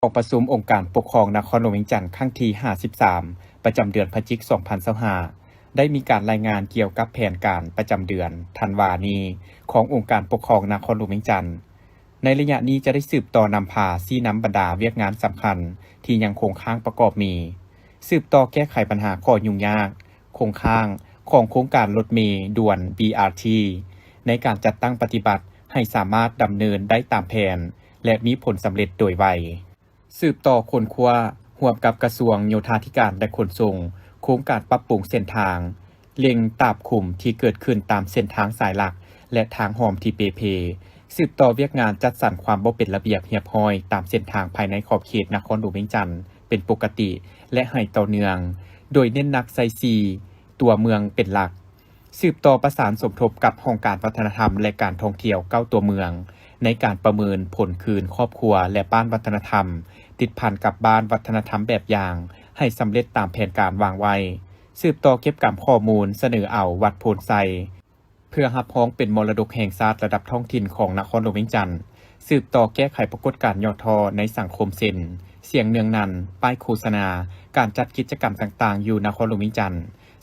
ກອງປະຊຸມອົງການປົກຄອງນະຄອນຫຼວງວຽງຈັນຄັ້ງທີຫ້າສິບສາມ ປະຈຳເດືອນພະຈິກ ສອງພັນຊາວຫ້າ ໄດ້ມີການລາຍງານກ່ຽວກັບແຜນການປະຈຳເດືອນທັນວານີ້ຂອງອົງການປົກຄອງນະຄອນຫຼວງວຽງຈັນ. ໃນໄລຍະນີ້ຈະໄດ້ສືບຕໍ່ນຳພາຊີ້ນຳບັນດາວຽກງານສຳຄັນທີ່ຍັງຄົງຄ້າງປະກອບມີ, ສືບຕໍ່ແກ້ໄຂບັນຫາຂໍ້ຫຍຸ້ງຍາກຄົງຄ້າງຂອງໂຄງການລົດເມດ່ວນ ບີອາທີ ໃນການຈັດຕັ້ງປະຕິບັດໃຫ້ສາມາດດຳເນີນໄດ້ຕາມແຜນ ແລະ ມີຜົນສຳເລັດໂດຍໄວ. ສືບຕໍ່ຄົ້ນຄວ້າຮ່ວມກັບກະຊວງໂຍທາທິການ ແລະ ຂົນສົ່ງ ໂຄງການປັບປຸງເສັ້ນທາງ ເລັ່ງຕາບຂຸມທີ່ເກີດຂຶ້ນຕາມເສັ້ນທາງສາຍຫຼັກ ແລະ ທາງຮ່ອມທີ່ເປ່ເພ, ສືບຕໍ່ວຽກງານຈັດສັນຄວາມບໍ່ເປັນລະບຽບຮຽບຮ້ອຍຕາມເສັ້ນທາງພາຍໃນຂອບເຂດນະຄອນຫຼວງວຽງຈັນເປັນປົກກະຕິ ແລະ ໃຫ້ຕໍ່ເນື່ອງ, ໂດຍເນັ້ນໜັກໃສ່ສີ່ຕົວເມືອງເປັນຫຼັກ. ສືບຕໍ່ປະສານສົມທົບກັບຫ້ອງການວັດທະນະທຳ ແລະ ການທ່ອງທ່ຽວເກົ້າຕົວເມືອງ ໃນການປະເມີນຜົນຄືນຄອບຄົວ ແລະ ບ້ານວັດທະນະທຳ ຕິດພັນກັບບ້ານວັດທະນະທຳແບບຢ່າງ ໃຫ້ສຳເລັດຕາມແຜນການວາງໄວ້. ສືບຕໍ່ເກັບກຳຂໍ້ມູນສະເໜີເອົາວັດໂພນໄຊ ເພື່ອຮັບຮອງເປັນມໍລະດົກແຫ່ງຊາດລະດັບທ້ອງຖິ່ນຂອງນະຄອນຫຼວງວຽງຈັນ, ສືບຕໍ່ແກ້ໄຂປາກົດການຫຍໍ້ທໍ້ໃນສັງຄົມເຊັ່ນ ສຽງເນືອງນັນ, ປ້າຍໂຄສະນາ, ການຈັດກິດຈະກຳຕ່າງໆຢູ່ນະຄອນຫຼວງວຽງຈັນ,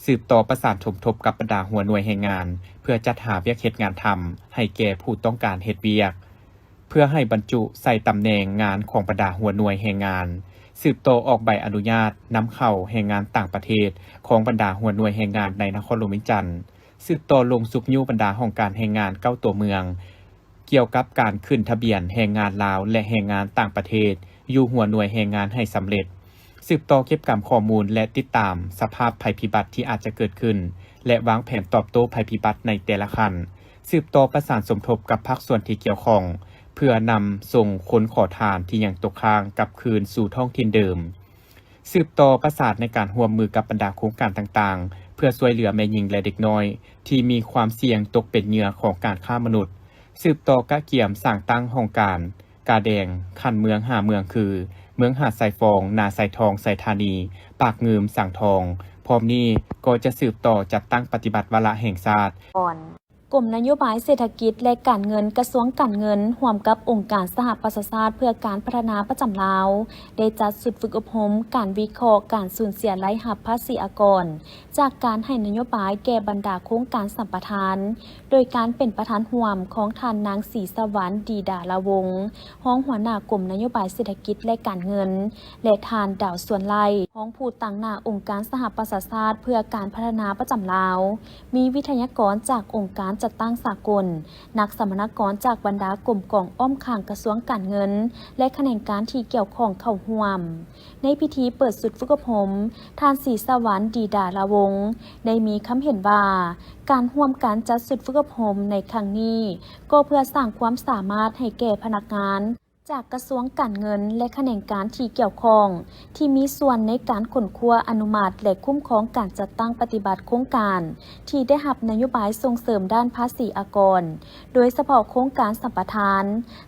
ສືບຕໍ່ປະສານສົມທົບກັບບັນດາຫົວໜ່ວຍແຮງງານ ເພື່ອຈັດຫາວຽກເຮັດງານທຳໃຫ້ແກ່ຜູ້ຕ້ອງການເຮັດວຽກ. ເພື່ອໃຫ້ບັນຈຸໃສ່ຕຳແໜ່ງງານຂອງບັນດາຫົວໜ່ວຍແຮງງານ, ສືບຕໍ່ອອກໃບອະນຸຍາດນຳເຂົ້າແຮງງານຕ່າງປະເທດຂອງບັນດາຫົວໜ່ວຍແຮງງານໃນນະຄອນຫຼວງວຽງຈັນ, ສືບຕໍ່ລົງຊຸກຍູ້ບັນດາຫ້ອງການແຮງງານເກົ້າຕົວເມືອງ ກ່ຽວກັບການຂຶ້ນທະບຽນແຮງງານລາວ ແລະ ແຮງງານຕ່າງປະເທດຢູ່ຫົວໜ່ວຍແຮງງານໃຫ້ສຳເລັດ. ສືບຕໍ່ເກັບກຳຂໍ້ມູນ ແລະ ຕິດຕາມສະພາບໄພພິບັດທີ່ອາດຈະເກີດຂຶ້ນ ແລະ ວາງແຜນຕອບໂຕ້ໄພພິບັດໃນແຕ່ລະຂັ້ນ. ສືບຕໍ່ປະສານສົມທົບກັບພາກສ່ວນທີ່ກ່ຽວຂ້ອງ ເພື່ອນຳສົ່ງຄົນຂໍທານທີ່ຍັງຕົກຄ້າງກັບຄືນສູ່ທ້ອງຖິ່ນເດີມ. ສືບຕໍ່ປະສານໃນການຮ່ວມມືກັບບັນດາໂຄງການຕ່າງໆ ເພື່ອຊ່ວຍເຫຼືອແມ່ຍິງ ແລະ ເດັກນ້ອຍທີ່ມີຄວາມສ່ຽງຕົກເປັນເຫຍື່ອຂອງການຄ້າມະນຸດ. ສືບຕໍ່ກະກຽມສ້າງຕັ້ງຫ້ອງການກາແດງຂັ້ນເມືອງຫ້າເມືອງ ຄື ເມືອງຫາດຊາຍຟອງ, ນາຊາຍທອງ, ໄຊທານີ, ປາກງື່ມ, ສັງທອງ. ພ້ອມນີ້ກໍຈະສືບຕໍ່ຈັດຕັ້ງປະຕິບັດວາລະແຫ່ງຊາດ. ກົມນະໂຍບາຍເສດຖະກິດ ແລະ ການເງິນ ກະຊວງການເງິນ ຮ່ວມກັບອົງການສະຫະປະຊາຊາດເພື່ອການພັດທະນາປະຈຳລາວ ໄດ້ຈັດຊຸດຝຶກອົບຮົມການວິເຄາະການສູນເສຍລາຍຮັບພາສີອາກອນ ຈາກການໃຫ້ນະໂຍບາຍແກ່ບັນດາໂຄງການສຳປະທານ ໂດຍການເປັນປະທານຮ່ວມຂອງທ່ານນາງ ສີສະຫວັນ ດີດາລາວົງ ຮອງຫົວໜ້າກົມນະໂຍບາຍເສດຖະກິດ ແລະ ການເງິນ ແລະ ທ່ານ ດາວ ຊວນໄລ ຮອງຜູ້ຕາງໜ້າອົງການສະຫະປະຊາຊາດເພື່ອການພັດທະນາປະຈຳລາວ, ມີວິທະຍາກອນຈາກອົງການຈັດຕັ້ງສາກົນ, ນັກສຳມະນາກອນຈາກບັນດາກົມກອງອ້ອມຂ້າງກະຊວງການເງິນ ແລະ ຂະແໜງການທີ່ກ່ຽວຂ້ອງເຂົ້າຮ່ວມ. ໃນພິທີເປີດຊຸດຝຶກອົບຮົມ, ທ່ານ ສີສະຫວັນ ດີດາລາວົງ ໄດ້ມີຄຳເຫັນວ່າ ການຮ່ວມກັນຈັດຊຸດຝຶກອົບຮົມໃນຄັ້ງນີ້ ກໍເພື່ອສ້າງຄວາມສາມາດໃຫ້ແກ່ພະນັກງານ ຈາກກະຊວງການເງິນ ແລະ ຂະແໜງການທີ່ກ່ຽວຂ້ອງ ທີ່ມີສ່ວນໃນການຄົ້ນຄວ້າ, ອະນຸມັດ ແລະ ຄຸ້ມຄອງການຈັດຕັ້ງປະຕິບັດໂຄງການທີ່ໄດ້ຮັບນະໂຍບາຍສົ່ງເສີມດ້ານພາສີອາກອນ, ໂດຍສະເພາະໂຄງການສຳປະທານ,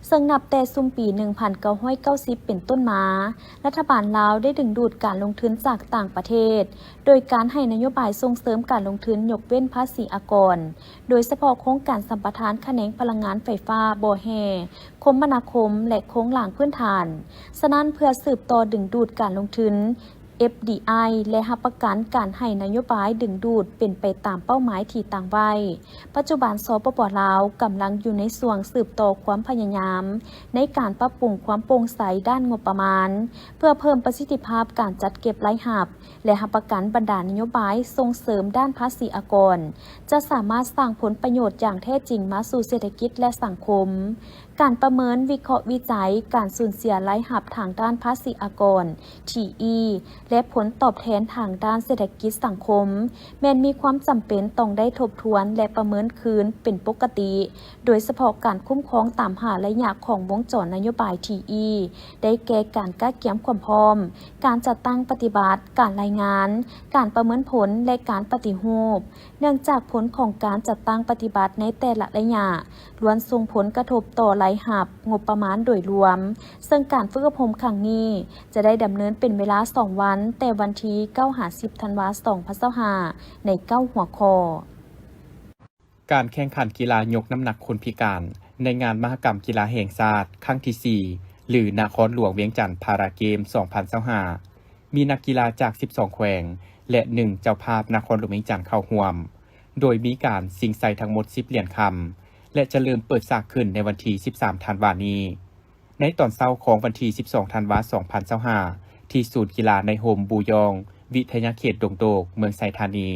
ເຊິ່ງນັບແຕ່ຊຸມປີໜຶ່ງພັນເກົ້າຮ້ອຍເກົ້າສິບເປັນຕົ້ນມາ, ລັດຖະບານລາວໄດ້ດຶງດູດການລົງທຶນຈາກຕ່າງປະເທດ ໂດຍການໃຫ້ນະໂຍບາຍສົ່ງເສີມການລົງທຶນຍົກເວັ້ນພາສີອາກອນ, ໂດຍສະເພາະໂຄງການສຳປະທານຂະແໜງພະລັງງານໄຟຟ້າ, ບໍ່ແຮ່, ຄົມມະນາຄົມ ແລະ ໂຄງລ່າງພື້ນຖານ. ສະນັ້ນ, ເພື່ອສືບຕໍ່ດຶງດູດການລົງທຶນ ເອັຟດີໄອ ແລະ ຮັບປະກັນການໃຫ້ນະໂຍບາຍດຶງດູດເປັນໄປຕາມເປົ້າໝາຍທີ່ຕັ້ງໄວ້, ປັດຈຸບັນ ສປປ ລາວ ກຳລັງຢູ່ໃນຊ່ວງສືບຕໍ່ຄວາມພະຍາຍາມໃນການປັບປຸງຄວາມໂປ່ງໃສດ້ານງົບປະມານ ເພື່ອເພີ່ມປະສິດທິພາບການຈັດເກັບລາຍຮັບ ແລະ ຮັບປະກັນບັນດານະໂຍບາຍສົ່ງເສີມດ້ານພາສີອາກອນ ຈະສາມາດສ້າງຜົນປະໂຫຍດຢ່າງແທ້ຈິງມາສູ່ເສດຖະກິດ ແລະ ສັງຄົມ. ການປະເມີນ, ວິເຄາະວິໄຈການສູນເສຍລາຍຮັບທາງດ້ານພາສີອາກອນ ທີອີ ແລະ ຜົນຕອບແທນທາງດ້ານເສດຖະກິດສັງຄົມ ແມ່ນມີຄວາມຈຳເປັນຕ້ອງໄດ້ທົບທວນ ແລະ ປະເມີນຄືນເປັນປົກກະຕິ, ໂດຍສະເພາະການຄຸ້ມຄອງຕາມຫ້າໄລຍະຂອງວົງຈອນນະໂຍບາຍ ທີອີ ໄດ້ແກ່ການກະກຽມຄວາມພ້ອມ, ການຈັດຕັ້ງປະຕິບັດ, ການລາຍງານ, ການປະເມີນຜົນ ແລະ ການປະຕິຮູບ. ເນື່ອງຈາກຜົນຂອງການຈັດຕັ້ງປະຕິບັດໃນແຕ່ລະໄລຍະ ລ້ວນສົ່ງຜົນກະທົບຕໍ່ລາຍຮັບງົບປະມານໂດຍລວມ, ເຊິ່ງການຝຶກອົບຮົມຄັ້ງນີ້ຈະໄດ້ດຳເນີນເປັນເວລາສອງວັນ, ແຕ່ວັນທີເກົ້າຫາສິບທັນວາ ສອງພັນຊາວຫ້າ ໃນເກົ້າຫົວຂໍ້. ການແຂ່ງຂັນກິລາຍົກນ້ຳໜັກຄົນພິການ ໃນງານມະຫະກຳກິລາແຫ່ງຊາດຄັ້ງທີສີ່ ຫຼື ນະຄອນຫຼວງວຽງຈັນພາຣາເກມ ສອງພັນຊາວຫ້າ ມີນັກກິລາຈາກ ສິບສອງ ແຂວງ ແລະ ໜຶ່ງ ເຈົ້າພາບນະຄອນຫຼວງວຽງຈັນເຂົ້າຮ່ວມ, ໂດຍມີການຊິງໄຊທັງໝົດ ສິບ ຫຼຽນຄຳ ແລະ ຈະເລີ່ມເປີດສາກຂຶ້ນໃນວັນທີ ສິບສາມ ທັນວານີ້. ໃນຕອນເຊົ້າຂອງວັນທີ ສິບສອງ ທັນວາ ສອງພັນຊາວຫ້າ ທີ່ສູນກິລາໃນໂຮມບູຢອງ ວິທະຍາເຂດດົງໂດກ ເມືອງໄຊທານີ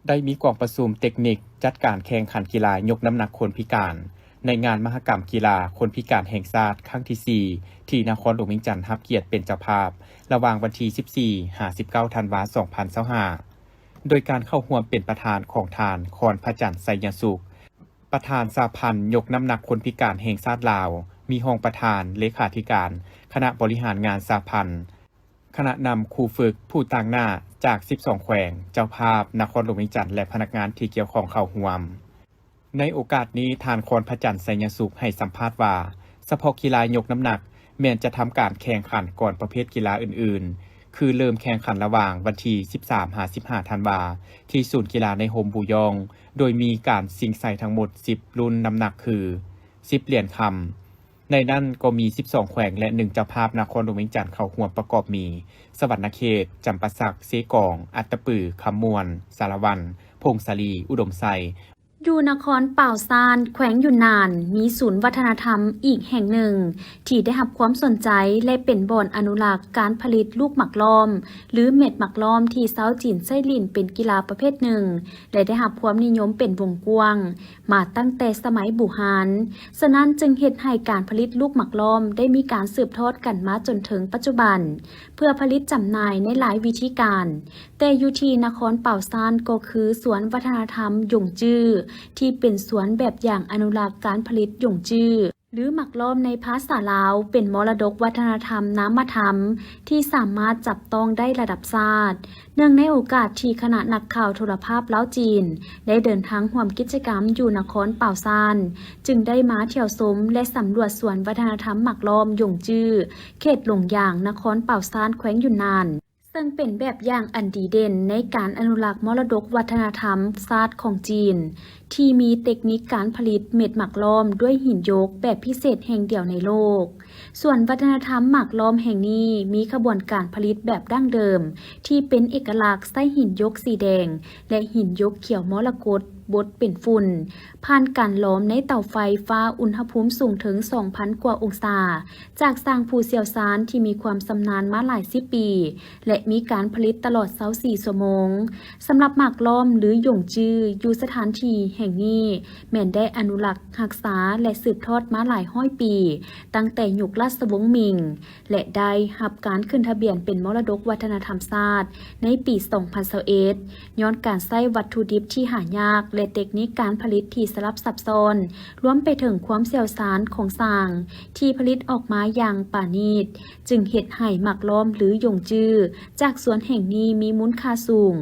ໄດ້ມີກອງປະຊຸມເຕັກນິກຈັດການແຂ່ງຂັນກິລາຍົກນ້ຳໜັກຄົນພິການ ໃນງານມະຫະກຳກິລາຄົນພິການແຫ່ງຊາດຄັ້ງທີ ສີ່ ທີ່ນະຄອນຫຼວງວຽງຈັນຮັບກຽດເປັນເຈົ້າພາບ ລະຫວ່າງວັນທີ ສິບສີ່ ຫາ ສິບເກົ້າ ທັນວາ ສອງພັນຊາວຫ້າ ໂດຍການເຂົ້າຮ່ວມເປັນປະທານຂອງທ່ານ ຄອນພະຈັນ ໄຊຍະສຸກ ປະທານສະຫະພັນຍົກນ້ຳໜັກຄົນພິການແຫ່ງຊາດລາວ, ມີຮອງປະທານ, ເລຂາທິການຄະນະບໍລິຫານງານສະຫະພັນ, ຄະນະນຳ, ຄູຝຶກ, ຜູ້ຕາງໜ້າຈາກ ສິບສອງ ແຂວງ, ເຈົ້າພາບນະຄອນຫຼວງວຽງຈັນ ແລະ ພະນັກງານທີ່ກ່ຽວຂ້ອງເຂົ້າຮ່ວມ. ໃນໂອກາດນີ້, ທ່ານ ຄອນພະຈັນ ໄຊຍະສຸກ ໃຫ້ສຳພາດວ່າ ສະເພາະກິລາຍົກນ້ຳໜັກ ແມ່ນຈະທຳການແຂ່ງຂັນກ່ອນປະເພດກິລາອື່ນໆ ຄືເລີ່ມແຂ່ງຂັນລະຫວ່າງວັນທີ ສິບສາມ ຫາ ສິບຫ້າ ທັນວາ ທີ່ສູນກິລາໃນໂຮມບູຢອງ ໂດຍມີການຊິງໄຊທັງໝົດ ສິບ ລຸ້ນນ້ຳໜັກຄື ສິບ ຫຼຽນຄຳ. ໃນນັ້ນກໍມີ ສິບສອງ ແຂວງ ແລະ ໜຶ່ງ ເຈົ້າພາບນະຄອນຫຼວງວຽງຈັນເຂົ້າຮ່ວມ ປະກອບມີ ສະຫວັນນະເຂດ, ຈຳປາສັກ, ເຊກອງ, ອັດຕະປື, ຄຳມ່ວນ, ສາລະວັນ, ຜົ້ງສາລີ, ອຸດົມໄຊ. ຢູ່ນະຄອນປາວຊານ ແຂວງຢຸນນານ ມີສູນວັດທະນະທຳອີກແຫ່ງໜຶ່ງ ທີ່ໄດ້ຮັບຄວາມສົນໃຈ ແລະ ເປັນບ່ອນອະນຸລັກການຜະລິດລູກໝາກລ້ອມ ຫຼື ເມັດໝາກລ້ອມທີ່ຊາວຈີນໃຊ້ຫຼິ້ນເປັນກິລາປະເພດໜຶ່ງ ແລະ ໄດ້ຮັບຄວາມນິຍົມເປັນວົງກວ້າງມາຕັ້ງແຕ່ສະໄໝບູຮານ. ສະນັ້ນຈຶ່ງເຮັດໃຫ້ການຜະລິດລູກໝາກລ້ອມໄດ້ມີການສືບທອດກັນມາຈົນເຖິງປັດຈຸບັນ ເພື່ອຜະລິດຈຳໜ່າຍໃນຫຼາຍວິທີການ, ແຕ່ຢູ່ທີ່ນະຄອນປາວຊານກໍຄືສວນວັດທະນະທຳຢົງຈື່ ທີ່ເປັນສວນແບບຢ່າງອະນຸລັກການຜະລິດຢົງຈື່ ຫຼື ໝາກລ້ອມໃນພາສາລາວ ເປັນມໍລະດົກວັດທະນະທຳນາມະທຳທີ່ສາມາດຈັບຕ້ອງໄດ້ລະດັບຊາດ. ເນື່ອງໃນໂອກາດທີ່ຄະນະນັກຂ່າວໂທລະພາບລາວ-ຈີນ ໄດ້ເດີນທາງຮ່ວມກິດຈະກຳຢູ່ນະຄອນປາວຊານ ຈຶ່ງໄດ້ມາທ່ຽວຊົມ ແລະ ສຳຫຼວດສວນວັດທະນະທຳໝາກລ້ອມຢົງຈື່ ເຂດຫຼົງຢາງ ນະຄອນປາວຊານ ແຂວງຢຸນນານ. ເຊິ່ງເປັນແບບຢ່າງອັນດີເດັ່ນໃນການອະນຸລັກມໍລະດົກວັດທະນະທຳຊາດຂອງຈີນ ທີ່ມີເຕັກນິກການຜະລິດເມັດໝາກລ້ອມດ້ວຍຫີນຢົກແບບພິເສດແຫ່ງດຽວໃນໂລກ. ສວນວັດທະນະທຳໝາກລ້ອມແຫ່ງນີ້ ມີຂະບວນການຜະລິດແບບດັ້ງເດີມ ທີ່ເປັນເອກະລັກ ໃຊ້ຫີນຢົກສີແດງ ແລະ ຫີນຢົກຂຽວມໍລະກົດບົດເປັນຝຸ່ນ, ຜ່ານການຫຼອມໃນເຕົາໄຟຟ້າອຸນຫະພູມສູງເຖິງ ສອງພັນ ກວ່າອົງສາ ຈາກຊ່າງຜູ້ຊ່ຽວຊານທີ່ມີຄວາມຊຳນານມາຫຼາຍສິບປີ ແລະ ມີການຜະລິດຕະຫຼອດ ຊາວສີ່ ຊົ່ວໂມງ. ສຳລັບໝາກລ້ອມ ຫຼື ຢົງຈື່ ຢູ່ສະຖານທີ່ແຫ່ງນີ້ ແມ່ນໄດ້ອະນຸລັກຮັກສາ ແລະ ສືບທອດມາຫຼາຍຮ້ອຍປີ, ຕັ້ງແຕ່ຍຸກລາຊະວົງມິງ ແລະ ໄດ້ຮັບການຂຶ້ນທະບຽນເປັນມໍລະດົກວັດທະນະທຳຊາດໃນປີ ສອງພັນຊາວເອັດ ຍ້ອນການໃຊ້ວັດຖຸດິບທີ່ຫາຍາກ ແລະ ເຕັກນິກການຜະລິດທີ່ສະຫຼັບຊັບຊ້ອນ, ລວມໄປເຖິງຄວາມຊ່ຽວຊານຂອງຊ່າງທີ່ຜະລິດອອກມາຢ່າງປານີດ, ຈຶ່ງເຮັດໃຫ້ໝາກລ້ອມ ຫຼື ຢົງຈື່ ຈາກສວນແຫ່ງນີ້ມີມູນຄ່າສູງ,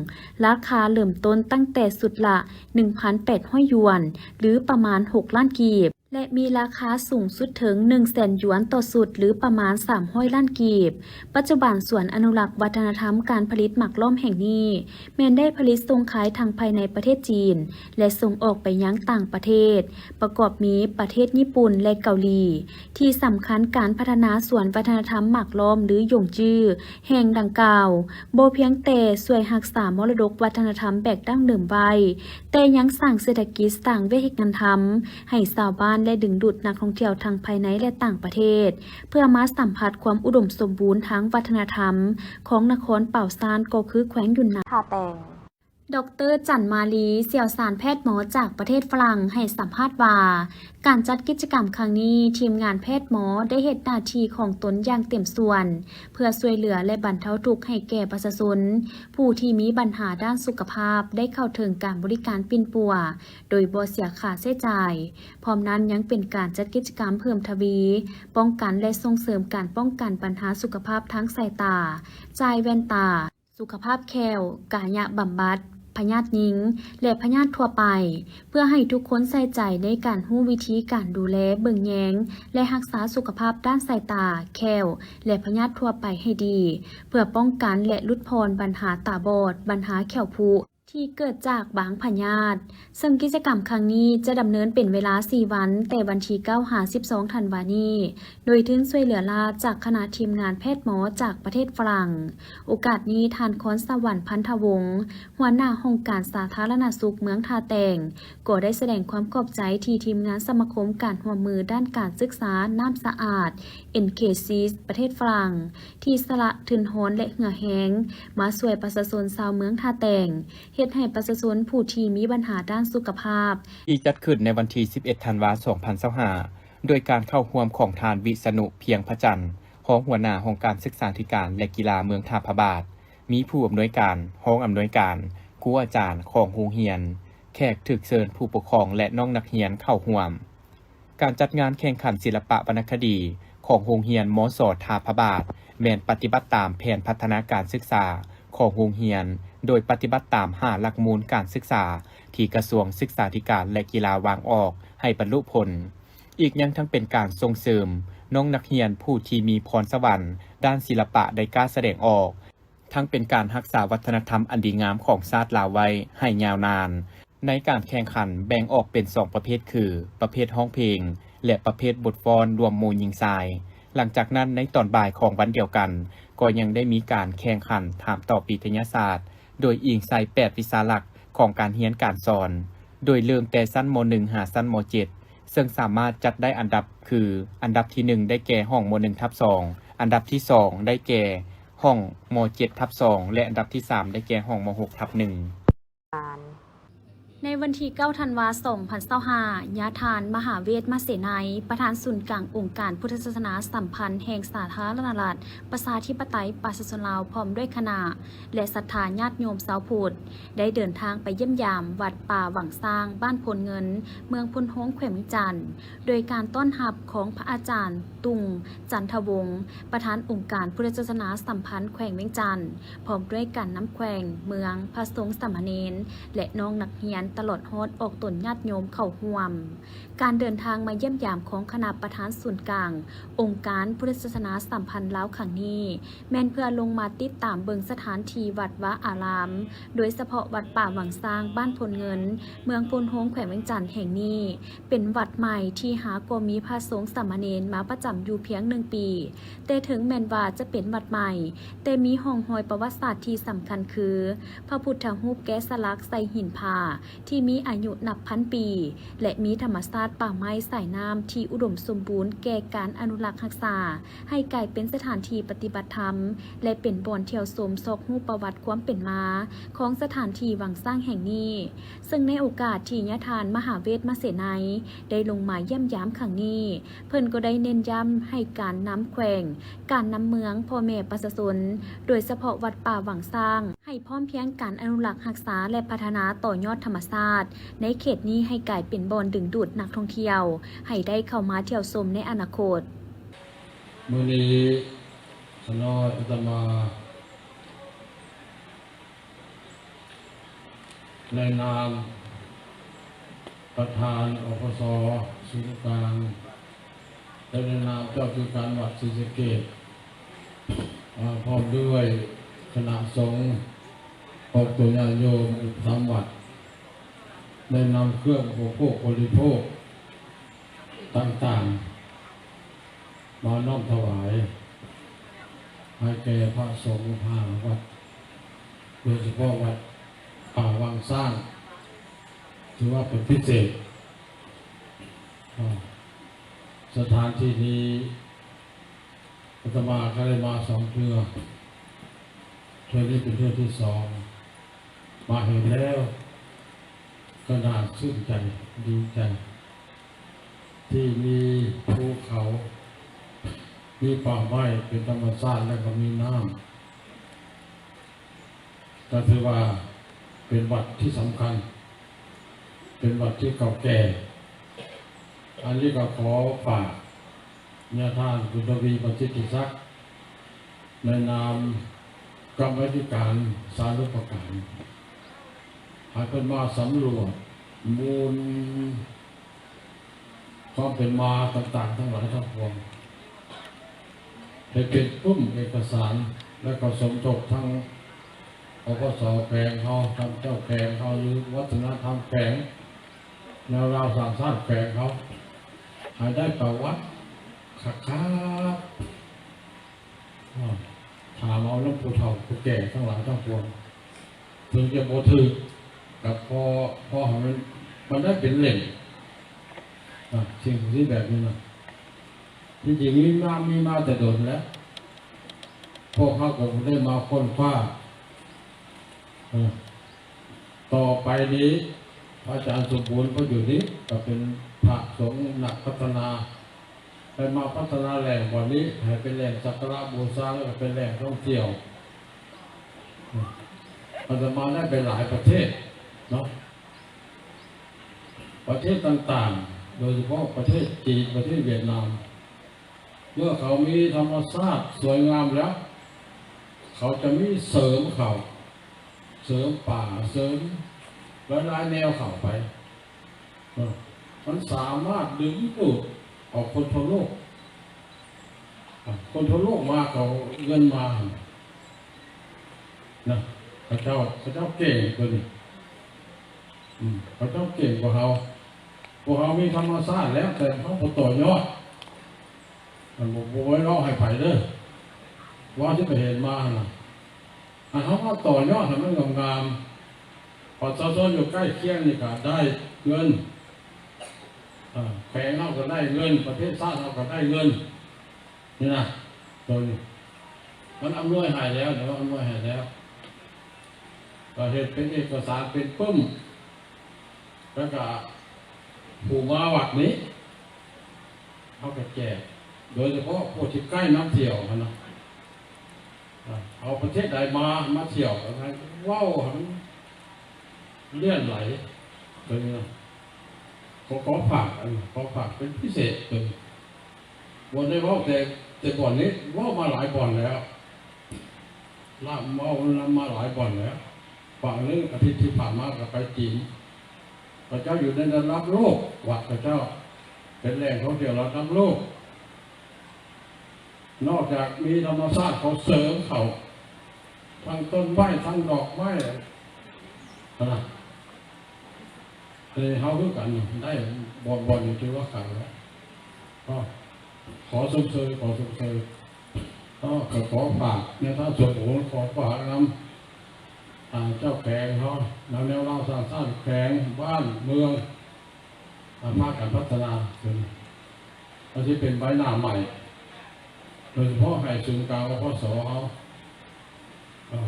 ລາຄາເລີ່ມຕົ້ນຕັ້ງແຕ່ຊຸດລະ ໜຶ່ງພັນແປດຮ້ອຍ ຢວນ ຫຼື ປະມານ ຫົກ ລ້ານກີບ ແລະ ມີລາຄາສູງສຸດເຖິງ ໜຶ່ງແສນ ຢວນຕໍ່ຊຸດ ຫຼື ປະມານ ສາມຮ້ອຍ ລ້ານກີບ. ປັດຈຸບັນສວນອະນຸລັກວັດທະນະທຳການຜະລິດໝາກລ້ອມແຫ່ງນີ້ ແມ່ນໄດ້ຜະລິດສົ່ງຂາຍທັງພາຍໃນປະເທດຈີນ ແລະ ສົ່ງອອກໄປຍັງຕ່າງປະເທດ, ປະກອບມີປະເທດຍີ່ປຸ່ນ ແລະ ເກົາຫຼີ. ທີ່ສຳຄັນ, ການພັດທະນາສວນວັດທະນະທຳໝາກລ້ອມ ຫຼື ຢົງຈື່ ແຫ່ງດັ່ງກ່າວ ບໍ່ພຽງແຕ່ຊ່ວຍຮັກສາມໍລະດົກວັດທະນະທຳແບບດັ້ງເດີມໄວ້, ແຕ່ຍັງສ້າງເສດຖະກິດ, ສ້າງວຽກເຮັດງານທຳໃຫ້ຊາວບ້ານ ແລະ ດຶງດູດນັກທ່ອງທ່ຽວທັງພາຍໃນ ແລະ ຕ່າງປະເທດ ເພື່ອມາສຳຜັດຄວາມອຸດົມສົມບູນທາງວັດທະນະທຳຂອງນະຄອນປາວຊານ ກໍຄືແຂວງຢຸນນານ. ທ່າແຕ່ງ. ດອກເຕີ ຈັນມາລີ ຊ່ຽວຊານແພດໝໍຈາກປະເທດຝຣັ່ງ ໃຫ້ສຳພາດວ່າ ການຈັດກິດຈະກຳຄັ້ງນີ້, ທີມງານແພດໝໍໄດ້ເຮັດໜ້າທີ່ຂອງຕົນຢ່າງເຕັມສ່ວນ ເພື່ອຊ່ວຍເຫຼືອ ແລະ ບັນເທົາທຸກໃຫ້ແກ່ປະຊາຊົນ ຜູ້ທີ່ມີບັນຫາດ້ານສຸຂະພາບ ໄດ້ເຂົ້າເຖິງການບໍລິການປິ່ນປົວ ໂດຍບໍ່ເສຍຄ່າໃຊ້ຈ່າຍ. ພ້ອມນັ້ນຍັງເປັນການຈັດກິດຈະກຳເພີ່ມທະວີ ປ້ອງກັນ ແລະ ສົ່ງເສີມການປ້ອງກັນບັນຫາສຸຂະພາບທາງສາຍຕາ, ຈ່າຍແວ່ນຕາ, ສຸຂະພາບແຂ້ວ, ກາຍະບຳບັດ, ພະຍາດຍິງ ແລະ ພະຍາດທົ່ວໄປ, ເພື່ອໃຫ້ທຸກຄົນໃສ່ໃຈໃນການຮູ້ວິທີການດູແລເບິ່ງແຍງ ແລະ ຮັກສາສຸຂະພາບດ້ານສາຍຕາ, ແຂ້ວ ແລະ ພະຍາດທົ່ວໄປໃຫ້ດີ, ເພື່ອປ້ອງກັນ ແລະ ຫຼຸດຜ່ອນບັນຫາຕາບອດ, ບັນຫາແຂ້ວຜຸ, ທີ່ເກີດຈາກບາງພະຍາດ, ເຊິ່ງກິດຈະກຳຄັ້ງນີ້ຈະດຳເນີນເປັນເວລາສີ່ວັນ, ແຕ່ວັນທີເກົ້າຫາສິບສອງທັນວານີ້, ໂດຍທຶນຊ່ວຍເຫຼືອລ້າຈາກຄະນະທີມງານແພດໝໍຈາກປະເທດຝຣັ່ງ. ໂອກາດນີ້, ທ່ານ ຄອນສະຫວັນ ພັນທະວົງ, ຫົວໜ້າຫ້ອງການສາທາລະນະສຸກເມືອງທ່າແຕງ, ກໍໄດ້ສະແດງຄວາມຂອບໃຈທີ່ທີມງານສະມາຄົມການຮ່ວມມືດ້ານການສຶກສານ້ຳສະອາດ ເອັນເຄຊີ ປະເທດຝຣັ່ງ ທີ່ສະຫຼະທຶນຮອນ ແລະ ເຫື່ອແຮງ ມາຊ່ວຍປະຊາຊົນຊາວເມືອງທ່າແຕງ, ເຮັດໃຫ້ປະຊາຊົນຜູ້ທີ່ມີບັນຫາດ້ານສຸຂະພາບ. ທີ່ຈັດຂຶ້ນໃນວັນທີສິບເອັດທັນວາສອງພັນຊາວຫ້າ ໂດຍການເຂົ້າຮ່ວມຂອງທ່ານ ວິສະນຸ ພຽງພະຈັນ, ຮອງຫົວໜ້າຫ້ອງການສຶກສາທິການ ແລະ ກິລາເມືອງທ່າພະບາດ, ມີຜູ້ອຳນວຍການ, ຮອງອຳນວຍການ, ຄູອາຈານຂອງໂຮງຮຽນ, ແຂກຖືກເຊີນ, ຜູ້ປົກຄອງ ແລະ ນ້ອງນັກຮຽນເຂົ້າຮ່ວມ. ການຈັດງານແຂ່ງຂັນສິລະປະວັນນະຄະດີຂອງໂຮງຮຽນ ມສ ທ່າພະບາດ ແມ່ນປະຕິບັດຕາມແຜນພັດທະນາການສຶກສາຂອງໂຮງຮຽນ, ໂດຍປະຕິບັດຕາມຫ້າຫຼັກມູນການສຶກສາທີ່ກະຊວງສຶກສາທິການ ແລະ ກິລາວາງອອກໃຫ້ບັນລຸຜົນ. ອີກຍັງທັງເປັນການສົ່ງເສີມນ້ອງນັກຮຽນຜູ້ທີ່ມີພອນສະຫວັນດ້ານສິລະປະໄດ້ກ້າສະແດງອອກ, ທັງເປັນການຮັກສາວັດທະນະທຳອັນດີງາມຂອງຊາດລາວໄວ້ໃຫ້ຍາວນານ. ໃນການແຂ່ງຂັນແບ່ງອອກເປັນສອງປະເພດຄື ປະເພດຮ້ອງເພງ ແລະ ປະເພດບົດຟ້ອນລວມໝູ່ຍິງຊາຍ. ຫຼັງຈາກນັ້ນໃນຕອນບ່າຍຂອງວັນດຽວກັນ ກໍຍັງໄດ້ມີການແຂ່ງຂັນຖາມຕອບວິທະຍາສາດ ໂດຍອີງໃສ່ແປດວິຊາຫຼັກຂອງການຮຽນການສອນ, ໂດຍເລີ່ມແຕ່ຊັ້ນ ມ.ໜຶ່ງ ຫາຊັ້ນ ມ.ເຈັດ ເຊິ່ງສາມາດຈັດໄດ້ອັນດັບຄື ອັນດັບທີໜຶ່ງໄດ້ແກ່ຫ້ອງ ມ.ໜຶ່ງທັບສອງ, ອັນດັບທີສອງໄດ້ແກ່ຫ້ອງ ມ.ເຈັດທັບສອງ ແລະ ອັນດັບທີສາມໄດ້ແກ່ຫ້ອງ ມ.ຫົກທັບໜຶ່ງ. ໃນວັນທີເກົ້າທັນວາສອງພັນຊາວຫ້າ ຍາທ່ານ ມະຫາເວດ ມະເສໄນ ປະທານສູນກາງອົງການພຸດທະສາສະໜາສຳພັນແຫ່ງສາທາລະນະລັດ ປະຊາທິປະໄຕປະຊາຊົນລາວ ພ້ອມດ້ວຍຄະນະ ແລະ ສັດທາຍາດໂຍມຊາວພຸດ ໄດ້ເດີນທາງໄປຢ້ຽມຢາມວັດປ່າວັງຊ້າງ ບ້ານໂພນເງິນ ເມືອງໂພນໂຮງ ແຂວງວຽງຈັນ ໂດຍການຕ້ອນຮັບຂອງພະອາຈານ ຕຸງ ຈັນທະວົງ ປະທານອົງການພຸດທະສາສະໜາສຳພັນແຂວງວຽງຈັນ, ພ້ອມດ້ວຍການນຳແຂວງ, ເມືອງ, ພະສົງສາມະເນນ ແລະ ນ້ອງນັກຮຽນ ຕະຫຼອດຮອດອອກຕົນຍາດໂຍມເຂົ້າຮ່ວມ. ການເດີນທາງມາຢ້ຽມຢາມຂອງຄະນະປະທານສູນກາງອົງການພຸດທະສາສະໜາສຳພັນລາວຄັ້ງນີ້ ແມ່ນເພື່ອລົງມາຕິດຕາມເບິ່ງສະຖານທີ່ວັດວາອາລາມ, ໂດຍສະເພາະວັດປ່າວັງຊ້າງ ບ້ານໂພນເງິນ ເມືອງໂພນໂຮງ ແຂວງວຽງຈັນແຫ່ງນີ້ ເປັນວັດໃໝ່ທີ່ຫາກໍມີພະສົງສາມະເນນມາປະຈຳຢູ່ພຽງໜຶ່ງປີ, ແຕ່ເຖິງແມ່ນວ່າຈະເປັນວັດໃໝ່, ແຕ່ມີຮ່ອງຮອຍປະຫວັດສາດທີ່ສຳຄັນຄື ພະພຸດທະຮູບແກະສະຫຼັກໃສ່ຫີນຜາ ທີ່ມີອາຍຸນັບພັນປີ ແລະ ມີທຳມະຊາດປ່າໄມ້ສາຍນ້ຳທີ່ອຸດົມສົມບູນແກ່ການອະນຸລັກຮັກສາ ໃຫ້ກາຍເປັນສະຖານທີ່ປະຕິບັດທຳ ແລະ ເປັນບ່ອນທ່ຽວຊົມຊອກຮູ້ປະຫວັດຄວາມເປັນມາຂອງສະຖານທີ່ວັງຊ້າງແຫ່ງນີ້. ເຊິ່ງໃນໂອກາດທີ່ຍາທ່ານ ມະຫາເວດ ມະເສໄນ ໄດ້ລົງມາຢ້ຽມຢາມຄັ້ງນີ້, ເພິ່ນກໍໄດ້ເນັ້ນຢ້ຳໃຫ້ການນຳແຂວງ, ການນຳເມືອງ, ພໍ່ແມ່ປະຊາຊົນ, ໂດຍສະເພາະວັດປ່າວັງຊ້າງ, ໃຫ້ພ້ອມພຽງການອະນຸລັກຮັກສາ ແລະ ພັດທະນາຕໍ່ຍອດທຳມະຊາດໃນເຂດນີ້ໃຫ້ກາຍເປັນບ່ອນດຶງດູດນັກທ່ອງທ່ຽວໃຫ້ໄດ້ເຂົ້າມາທ່ຽວຊົມໃນອະນາຄົດ. ມື້ນີ້ຂ້ານ້ອຍອາດຕະມາ ໃນນາມປະທານ ອພສ ສູນກາງ ແລະ ໃນນາມເຈົ້າທີ່ການວັດສີສະເກດ ອາ ພ້ອມດ້ວຍຄະນະສົງ ອອກຕົນຍາດໂຍມອີກສາມວັດ ໄດ້ນຳເຄື່ອງອຸປະໂພກບໍລິໂພກຕ່າງໆ ມານ້ອມຖວາຍໃຫ້ແກ່ພະສົງຫ້າວັດ, ໂດຍສະເພາະວັດປ່າວັງຊ້າງ ຖືວ່າເປັນພິເສດ. ອາ ສະຖານທີ່ນີ້ ອາດຕະມາກໍໄດ້ມາສອງເທື່ອ, ເທື່ອນີ້ເປັນເທື່ອທີສອງ. ມາເຫັນແລ້ວກໍໜ້າຊື່ນໃຈ, ດີໃຈ ທີ່ມີພູເຂົາ, ມີປ່າໄມ້ເປັນທຳມະຊາດ ແລະ ກໍມີນ້ຳ. ກໍຖືວ່າເປັນວັດທີ່ສຳຄັນ, ເປັນວັດທີ່ເກົ່າແກ່. ອັນນີ້ກໍຂໍຝາກຍາທ່ານ ບຸນທະວີ ປະສິດທິສັກ ໃນນາມກຳມາທິການສານຸປະການ ໃຫ້ເພິ່ນມາສຳຫຼວດມູນ ຄວາມເປັນມາຕ່າງໆທັງຫຼາຍທັງປວງ ໃຫ້ເປັນປຶ້ມເອກະສານ ແລະ ກໍສົມທົບທັງ ປກສ ແຂວງເຮົາ ທ່ານເຈົ້າແຂວງເຮົາ ຫຼື ວັດທະນະທຳແຂວງ ແນວລາວສ້າງຊາດແຂວງເຮົາ ໃຫ້ໄດ້ປະຫວັດຄັກໆ. ອາ ຖາມເອົານຳຜູ້ເຖົ້າຜູ້ແກ່ທັງຫຼາຍທັງປວງ ເຖິງຈະບໍ່ຖືກ ກໍພໍ ພໍໃຫ້ມັນ ມັນໄດ້ເປັນເຫຼັ້ມ ອາ ສິ່ງທີ່ແບບນີ້ນະ ທີ່ຈິງມີມາ ມີມາແຕ່ດົນແລ້ວ ພວກເຮົາກໍໄດ້ມາຄົ້ນຄວ້າ ເອີ ຕໍ່ໄປນີ້ ພະອາຈານສົມບູນ ເພິ່ນຢູ່ນີ້ ກໍເປັນພະສົງນັກພັດທະນາ ໄດ້ມາພັດທະນາແຫຼ່ງບ່ອນນີ້ໃຫ້ເປັນແຫຼ່ງສັກກາລະບູຊາ ແລ້ວກໍເປັນແຫຼ່ງທ່ອງທ່ຽວ. ອາດຕະມາໄດ້ໄປຫຼາຍປະເທດເນາະ ປະເທດຕ່າງໆ ໂດຍສະເພາະປະເທດຈີນ ປະເທດຫວຽດນາມ ເມື່ອເຂົາມີທຳມະຊາດສວຍງາມແລ້ວ ເຂົາຈະມີເສີມເຂົ້າ ເສີມປ່າ ເສີມຫຼາຍໆແນວເຂົ້າໄປ ເອີ ມັນສາມາດດຶງດູດເອົາຄົນທົ່ວໂລກ ອາ ຄົນທົ່ວໂລກມາ ເຂົາເງິນມານະ ເຂົາເຈົ້າ ເຂົາເຈົ້າເກັ່ງຕົວນີ້ ອືມ ເຂົາເຈົ້າເກັ່ງກວ່າເຮົາ ພວກເຮົາມີທຳມະຊາດແລ້ວ ແຕ່ເຮົາບໍ່ຕໍ່ຍອດ ມັນບໍ່ ບໍ່ໄດ້ເວົ້າໃຫ້ໃຜເດີ ເວົ້າທີ່ໄປເຫັນມາຫັ້ນນະ ອັນເຮົາມາຕໍ່ຍອດໃຫ້ມັນງາມໆ ປະຊາຊົນຢູ່ໃກ້ຄຽງນີ້ກໍໄດ້ເງິນ ເອີ ແຂວງເຮົາກໍໄດ້ເງິນ ປະເທດຊາດເຮົາກໍໄດ້ເງິນ ນີ້ນະ ໂຕນີ້ມັນອຳນວຍໃຫ້ແລ້ວ ມັນອຳນວຍໃຫ້ແລ້ວ ກໍເຮັດເປັນເອກະສານເປັນປຶ້ມ ແລ້ວກໍຜູ້ມາວັດນີ້ ເຮົາກໍແຈກ ໂດຍສະເພາະຜູ້ທີ່ໃກ້ນຳທ່ຽວຫັ້ນນະ ເອົາປະເທດໃດມາ ມາທ່ຽວ ກໍໃຫ້ເວົ້າໃຫ້ມັນຫຼຽນໄຫຼ ໂຕນີ້ນະ ຂໍ ຂໍຝາກ ອັນ ຂໍຝາກເປັນພິເສດ ໂຕນີ້ ບໍ່ໄດ້ເວົ້າແຕ່ ແຕ່ບ່ອນນີ້ ເວົ້າມາຫຼາຍບ່ອນແລ້ວ ລາວເວົ້ານຳມາຫຼາຍບ່ອນແລ້ວ ຫວ່າງໜຶ່ງອາທິດທີ່ຜ່ານມາກໍໄປຈີນ ເຂົາເຈົ້າຢູ່ໃນລະດັບໂລກ ວັດເຂົາເຈົ້າເປັນແຫຼ່ງທ່ອງທ່ຽວລະດັບໂລກ ນອກຈາກມີທຳມະຊາດ ເຂົາເສີມເຂົ້າ ທັງຕົ້ນໄມ້ ທັງດອກໄມ້ ຫັ້ນນະ. ເອີ ເຮົາຄືກັນ ໄດ້ບ່ອນ ບ່ອນນີ້ຖືວ່າຄັກແລ້ວ ເນາະ ຂໍຊົມເຊີຍ ຂໍຊົມເຊີຍ ເນາະ ກໍຂໍຝາກແນວທາງສ່ວນບຸກຄົນ ຂໍຝາກນຳ ອາ ເຈົ້າແຂວງເຮົາ ນຳແນວລາວສ້າງຊາດແຂວງ ບ້ານເມືອງ ອາ ພາກັນພັດທະນາ ເປັນ ມັນຊິເປັນໃບໜ້າໃໝ່ ໂດຍສະເພາະໃຫ້ສູນກາງ ອພສ ເຮົາ ເອີ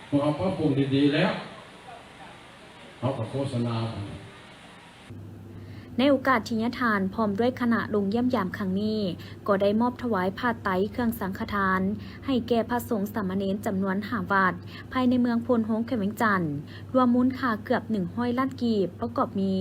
ເມື່ອເຮົາປັບປຸງດີໆແລ້ວ ເຮົາກໍໂຄສະນາໄປ. ໃນໂອກາດທີ່ຍາທ່ານພ້ອມດ້ວຍຄະນະລົງຢ້ຽມຢາມຄັ້ງນີ້ ກໍໄດ້ມອບຖວາຍຜ້າໄຕເຄື່ອງສັງຄະທານ ໃຫ້ແກ່ພະສົງສາມະເນນຈຳນວນຫ້າວັດ ພາຍໃນເມືອງໂພນໂຮງ ແຂວງວຽງຈັນ ລວມມູນຄ່າເກືອບໜຶ່ງຮ້ອຍລ້ານກີບ ປະກອບມີ